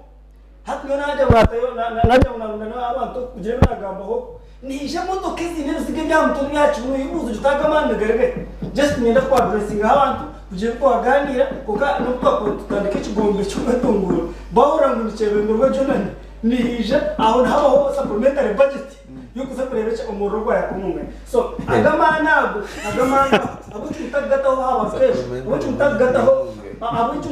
Hati nyowe nagya natayo nagya ngu narunda abantu kugira ebi nagambaho nihaija emotoka eziine ebiziga ebya mutwe n'ebya kibunu oyibuuza oti aga amaani nigaruga hi? Just niinyenda ku addressingaho abantu kugira ebi twaganiira kwonka n'obu twakuba nitutandika ekigombe ky'okwetunguura bahurira ngu nikyebemberwa Jonani nihaija aho nihabaho supplementary budget y'okuza kureeba eki omuriro gwayaka omu ngaro. So aga amaani ago aga amaani ago ahabw'enki mutakugataho aha bantu ejo? Ahabw'enki mutakugataho ahabw'enki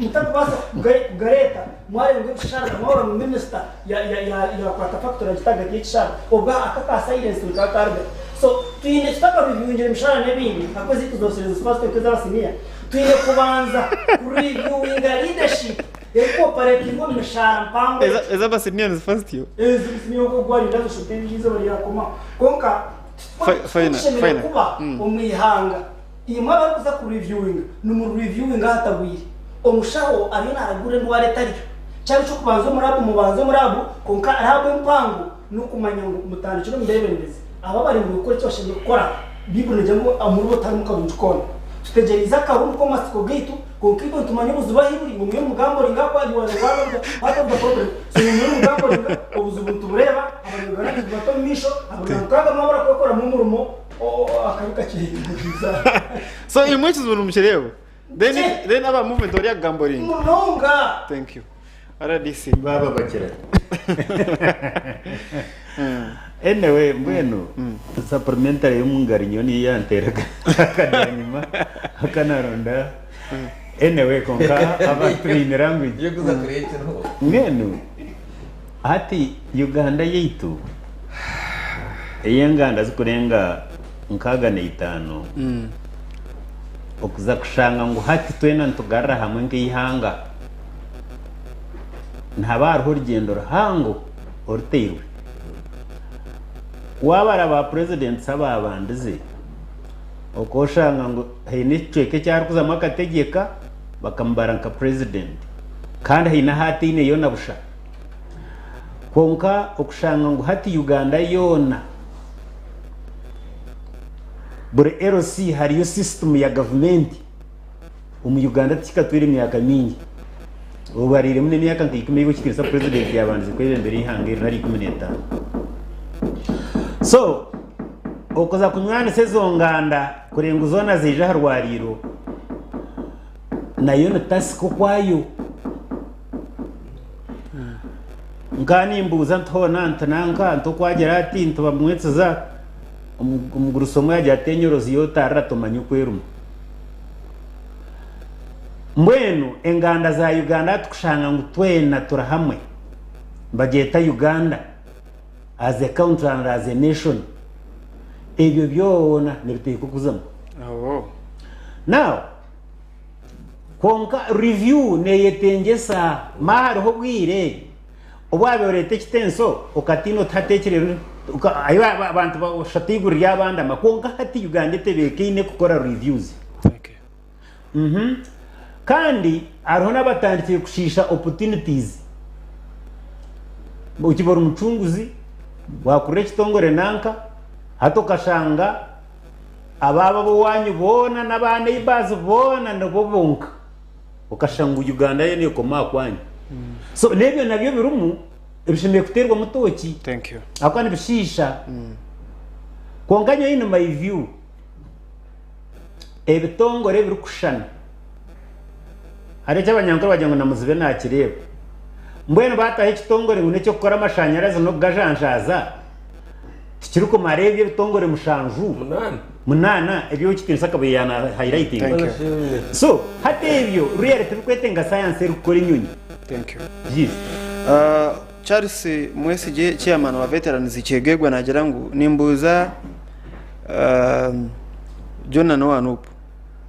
mutakubaasa kugareeta Mwareeba ngu ekisharara mwahurira ngu minisita yakwata factory agita ahagati y'ekisharara obwo aka ka silence nikaba karugaho. So twine tutakareviewingire emishara n'ebindi ahakuba ezaitu zosereza first nk'ez'abasiniya twine kubanza kureviewinga leadership erikuoperatinga omu mishara mpango egyo. Ez'abasiniya nizi first yo? Ez'abasiniya ogwo gwarinda azishuta eizooba ryakomaho. Kwonka titushemereire kuba omu ihanga Imwe abarikuza ku reviewinga nimu reviewinga ahatagwire. Omushaho ariyo naragura endwara etariyo. Kyaba ekyokubanza omu lab mubanze omu lab kwonka lab empango nokumanya ngu mutandikire omu bebembezi abo abaremire kukora eki bashemereire kukora. Baiburi negira ngu omuribo tiharimu karungi koona. Tutegyereize akaru niko matsiko gaitu kwonka itwe nitumanya obuzibu ahu buri ngu mbwenu mugamboringa ahakuba you are the one of the part of the problem so nimwe mugamboringa obuzibu nitubureeba abanyarwanda nitubata omu maisho abanyamukaaga mwabura kwekoramu omurimo Akabi kakyehingukiza. So imwe ekizibu nimukireeba then then aba movement ori akugamba ori Munonga. Thank you. RDC. Baaba bakira. Anyway, mbwenu supplementary y'omungari nyowe niyo yanteera akadanyima akanaronda. Anyway, kwonka abantu baine language. Yokuza kurya ekiriho. Mbwenu hati Uganda yaitu. Ey'enganda zikurenga 65 okuza kushanga ngu hati twena nitugarura hamwe nk'eihanga nihaba hariho orugyendo ruhango oruteirwe. Waabara ba purezidenti abaabandize okooshanga ngu haine ekicweka eki arikuzamu akategyeka bakamubara nka purezidenti kandi haine ahu ataine yoona busha. Kwonka okushanga ngu hati Uganda yoona buri LC hariyo sisitimu ya gavumenti omu Uganda tikikatwire emyaka mingi. Obariiremu n'emyaka nka ikumi ei ekitiinisa purezidenti yaabandize kwebembera eihanga eri nari 15. So okuza kunywanisa ezo nganda kureba ngu zoona zaija aha rwariiro nayo ni tasika okwayo. Nkaba nimbuuza nti hoona nti nanka nti oku agira ati nti bamwetsiza omugurusi omwe yagira ati enyorozi yotarira tomanya oku erimu. Mbwenu enganda za Uganda hati kushanga ngu twena turi hamwe nibagyeta Uganda as a country and as a nation ebyo byona nibiteekwa kuzamu. Now Kwonka review neyetengyesa ma hariho obwire obu waaba oreeta ekitenso okatiina oti hati ekiro abantu bashatu eiguru ryabandama kwonka hati Uganda etebeekaine kukora reviews. Kandi hariho n'abatandikire kushiisha opportunities. Okiba ori mucunguzi wakurira ekitongore nanka hati okashanga Aba ab'owaanyu boona n'aba neighbours boona nibo bonka. Okashusha ngu Uganda yo nekoma aha kwanyu. So n'ebyo nabyo birimu ebishemereire kuteerwamu tooki Thank you. ahabw'okuba nibishiisha. Kwonka nyowe in my view, ebitongore ebirikushushana, hariho eki abanyankore bagira ngu na muzibe nakireeba. Mbwenu baataho ekitongore ngu n'eky'okukora amashanyarazi n'okugajanjaaza, Tikirikumara ebyo ebitongore mushanju Munaana. munaana ebi ow'ekitiinisa Kabuye yaana highlightinga. Thank you. So hati ebyo really tibikwetenga science erikukora enyonyi. Thank you. Yes. Charles Mwesigye chairman wa veterans Kyegegwa nagira ngu nimbuuza Jonah n'owa Nup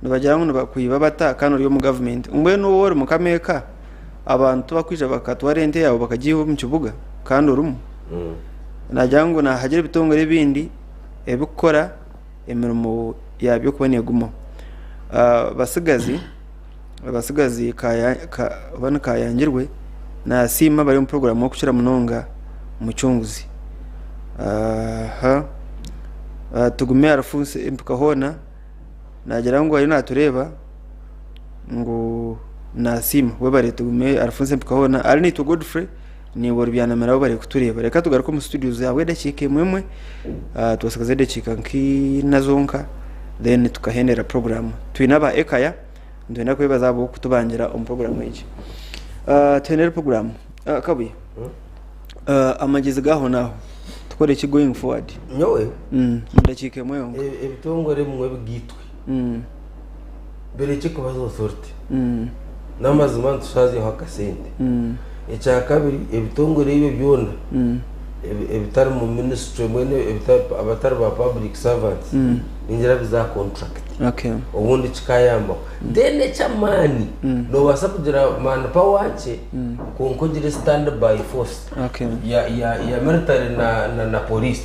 nibagira ngu nibakwiba bata kandi ori omu government mbwenu wowe ori mukama eka abantu tibakwija bakatwara ente yaawe bakagiiha omu kibuga kandi orimu? Nagira ngu nahagira ebitongore ebindi ebikukora emirimo yabyo kuba negumaho. Abasigazi abasigazi oba ni Kayangirwe nasiima abari omu puroguramu okukira munonga Mucunguzi. Tugume Alphonse empika hoona nagira ngu ariyo natureeba ngu nasiima. Webare Tugume Alphonse empika hoona. Arinaitwe Godfrey. Naiwe oribyanamira ahu barikutureeba. Reka tugaruke omu studios ahabw'edakiika emwe emwe, twatsigaza edakiika nk'ina zonka then tukahendera puroguraamu. Twine aba Ekaya, nitwenda kwebaza ahabw'okutubangira omu puroguraamu egi. Tuhendere puroguraamu. Kabuye, amagyezi g'ahonaaho tukore ki going forward? Nyowe Omu dakiika emwe yonka. Ebitongore ebimwe bigaitwe birekye kuba authority. N'amazima nitushazyaho akasente. Ekyakabiri ebitongore ebyo byona ebitari mu ministry mbwenu abatari ba public servants ningira bize aha contract obundi kikayambaho. Then eky'amaani noobaasa kugira man power nkye kwonka ogire stand by force ya military na police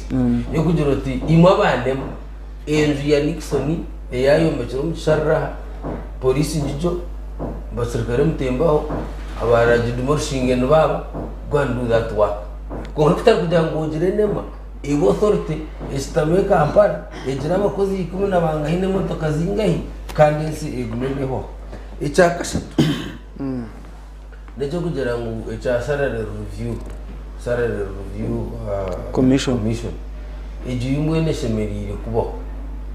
y'okugira oti imwe abanema Enju ya Nixon eyayombekirwe omu kisharara aha, police ngijo, abasirikare mutembaho, abaragidima orushinge nibaaba, go and do that work. Kwonka kutari kugira ngu ogire NEMA, ebe authority eshutame Kampala, egire abakozi ikumi na bangahi n'emotoka zingahi kandi ensi egume nehwaho. Ekyakashatu n'ekyokugira ngu ekya salary review, salary review Commission. commission egyo yo mbwenu eshemereire kubaho.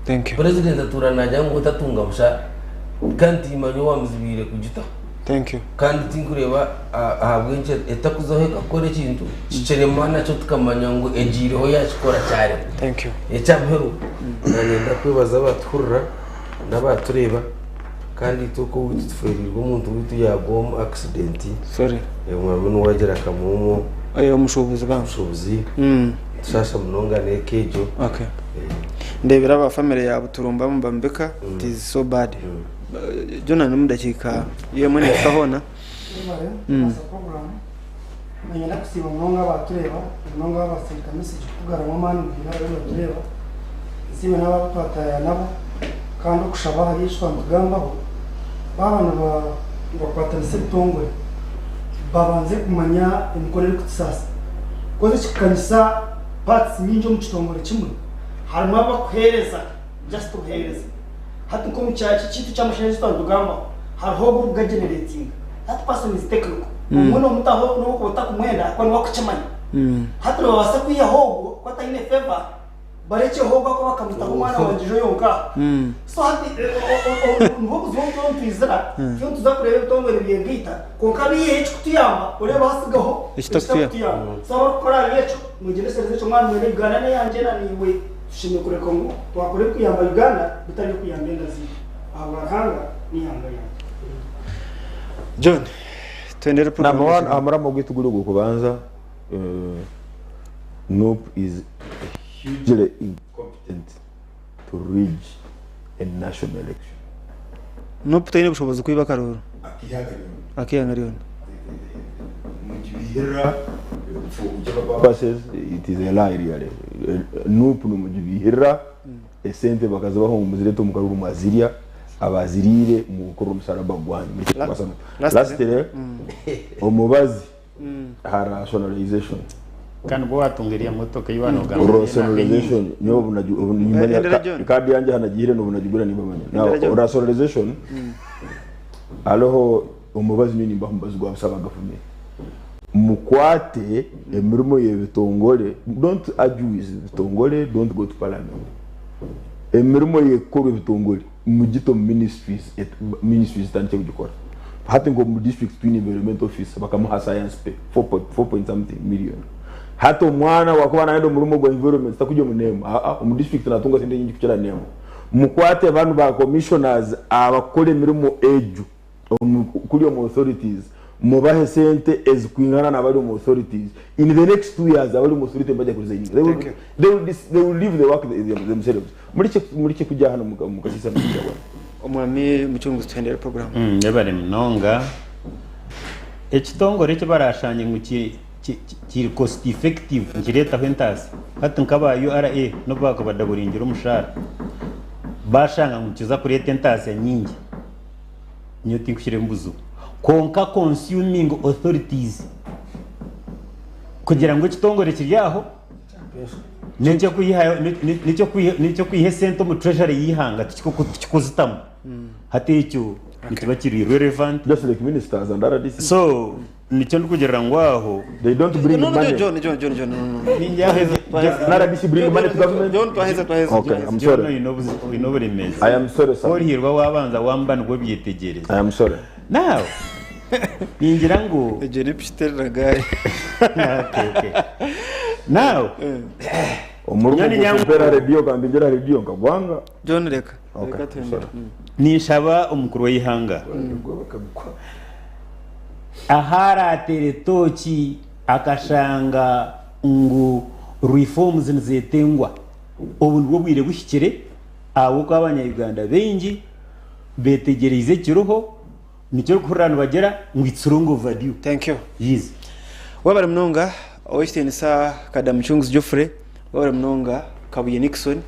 Thank you. President atuura naagira ngu otatunga mushara kandi timanya owamuzibiire kugitaho Thank you. kandi tinkureeba ahabw'enki etakuzaho ekakora ekintu kikirema nakyo tukamanya ngu egiireho yakikora kyarema. Thank you. Eky'amuheru nanyenda kwebaza abatuhurira n'abatureeba Kandi itwe oku owaitu tufeereirwe omuntu waitu yaagwa omu accident, Sorry. Omwami niwe agira akamuumo. Omushuubuzi bambi. Omushuubuzi. Nitushasha munonga n'eka egyo. Okay. Ndeebire aba family ya Buturumba nibambika, it is so bad. Jonah n'omu dakiika emwe nehika hoona. Mwebare kubaasa program. Niinyenda kusiima munonga abaatureeba, munonga abaasindika message kutugaruramu amaani kugira ngu bariyo nibatureeba. Nsiime n'abo abu twataayaaya nabo kandi okushaba ahari eki twaba nitugambaho, baaba nibakwatanisa ebitongore, babanze kumanya emikono erikutusaasa. Because ekikukanyisa parts nyingi omu kitongore kimwe, harimu abakuheereza just obuheereza. Hati nk'omu kyaro kyaitu eky'amashanyarazi eki twaba nitugambaho, hariho ogwo orikugageneratinga. That person is technical. Obumwe noomutaho n'obu okuba otakumwenda ahakuba niwe arikukimanya. Hati nibabaasa kwihaho ogwo ku ataine favour, barekyeho ogwo ahakuba bakamutaho omwana wangye ijo yonka. So hati nibwo buzibu obu turiyo nitwizira, turiyo nituza kureeba ebitongore nibyegaita kwonka biiheho ekikutuyamba oreeba hasigaho ekitakutuyamba. So abarikukora ahari ekyo mwegyendesereze ekyo mwaba nimwenda Uganda n'eyangye na naiwe. Tushemereire kureka ngu twakora ebirikuyamba Uganda bitari ebirikuyamba enda zaitu. Ahabwa Ruhanga n'eihanga ryangye. John, twendere Number program one, aha murama gwaitu guri ogw'okubanza, Nup is hugely incompetent to rig a national election. Nup teine bushobozi kwiba akaruuru ak'eihanga ryona. Mugibihirira for whichever purposes, it is a lie really. Nup nimugibihirira esente bakazibaha ngu muzirete omu karuuru mwazirya, abaziriire mukorere omusaraba gwanyu. Nikyo turikubaasa Lastly, Lastly, omubazi aha rationalization. Kandi nibwo watunga eriya motoka ei waaba noogamba ngu Rationalization nyowe obu nagi obu nimbanya Endera ka John. card yangye aha nagihire n'obu nagigura nimbamanya. Now Endera John. rationalization hariho omubazi nyowe nimbaha omubazi gwa busaba gavumenti. Mukwate emirimo y'ebitongore don't argue with bitongore don't go to parliament. Emirimo y'ekukorwa ebitongore mugite omu ministries ministries zitandikye kugikora. Hati nk'omu district twine environment officer bakamuha science pay 4 point something million. Hati omwana wakuba nayenda omurimo gwa environment takugya omu NEMA aa omu district natunga sente nyingi kukira NEMA. Mukwate banu ba commissioners abakukora emirimo egyo omu kuri omu authorities mubahe sente ezikwingana nabari omu authorities in the next 2 years abari omu authority nibajya ku resigninga they will, Thank you. they will, dis, they will leave the work themselves mureke mureke kujya hano muka- mukasisa mukijabona Omwami Mucunguzi tuhendere program. Mwebare munonga. Ekitongore eki barashangye ngu ki- ki- ki- kiri cost effective nikireetaho entaasya. Hati nk'aba URA n'obu baakubadaburingira omushaara, baashanga ngu nikiza kureeta entaasya nyingi, nyowe tinkukireeba obuzibu. Kwonka consuming authorities kugira ngu ekitongore kiri aho n'eky'okwiha esente omu treasury y'eihanga tikikuzitamu. Hati ekyo nikiba kiri irrelevant. Just like ministers and RDC. So nikyo ndikugirira ngu aho. They don't bring No, no, money. John, John, John, John, no, no, no. Ningira Twaheza, Na RDC bring money to government? John, twaheza, twaheza. Okay, I'm John sorry. oine obuzi- oine oburemeezi. I am sorry, sir. Orihirwa wabanza wamba nibwo obyetegyereza. I am sorry. Now, ningira ngu Egyo ni piki terera gaari. Okay, okay. Now, Omurimo Nyoni nyangu- gukumpera rediyo kambingira rediyo nkagwanga. John reka. Okay, Reka tuhindure. sorry. Ninshaba omukuru w'eihanga ahu araateere tooki akashanga ngu reforms nizetengwa, obu nibwo bwire buhikire ahabw'okuba abanya-Uganda baingi betegyereize ekiriho nikyo orikuhurira nibagira ngu it's long overdue. Thank you. Yes. Webare munonga Owekitiinisa Kada Mucunguzi Geoffrey, webare munonga Kabuye Nixon,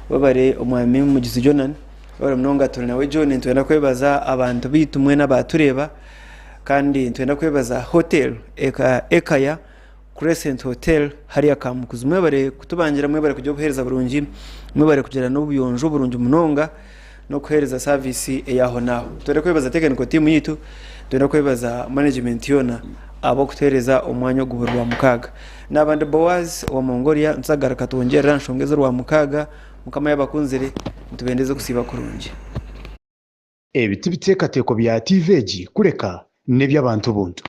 webare Omwami Mugizi Jonan, webare munonga Turinawe John. Nitwenda kwebaza abantu baitu mwena abaatureeba kandi nitwenda kwebaza Hotel eka Ekaya Crescent Hotel hariya Kamukuzi. Mwebare kutubangira, mwebare kugira obuheereza burungi, mwebare kugira n'obuyonjo burungi munonga n'okuheereza saviisi ey'ahonaaho. Nitwenda kwebaza technical team yaitu, nitwenda kwebaza management yoona ahabw'okutuheereza omwanya ogu buri Rwamukaaga. Naaba ndi Boaz owa Mongolia, nituzagaruka twongyerere aha nshonga ez'Orwamukaaga. Mukama yaaba akunzire, nitubendeza okusiiba kurungi. Ebi tibiteekateeko bya tiivi egi kureka n'eby'abantu buntu.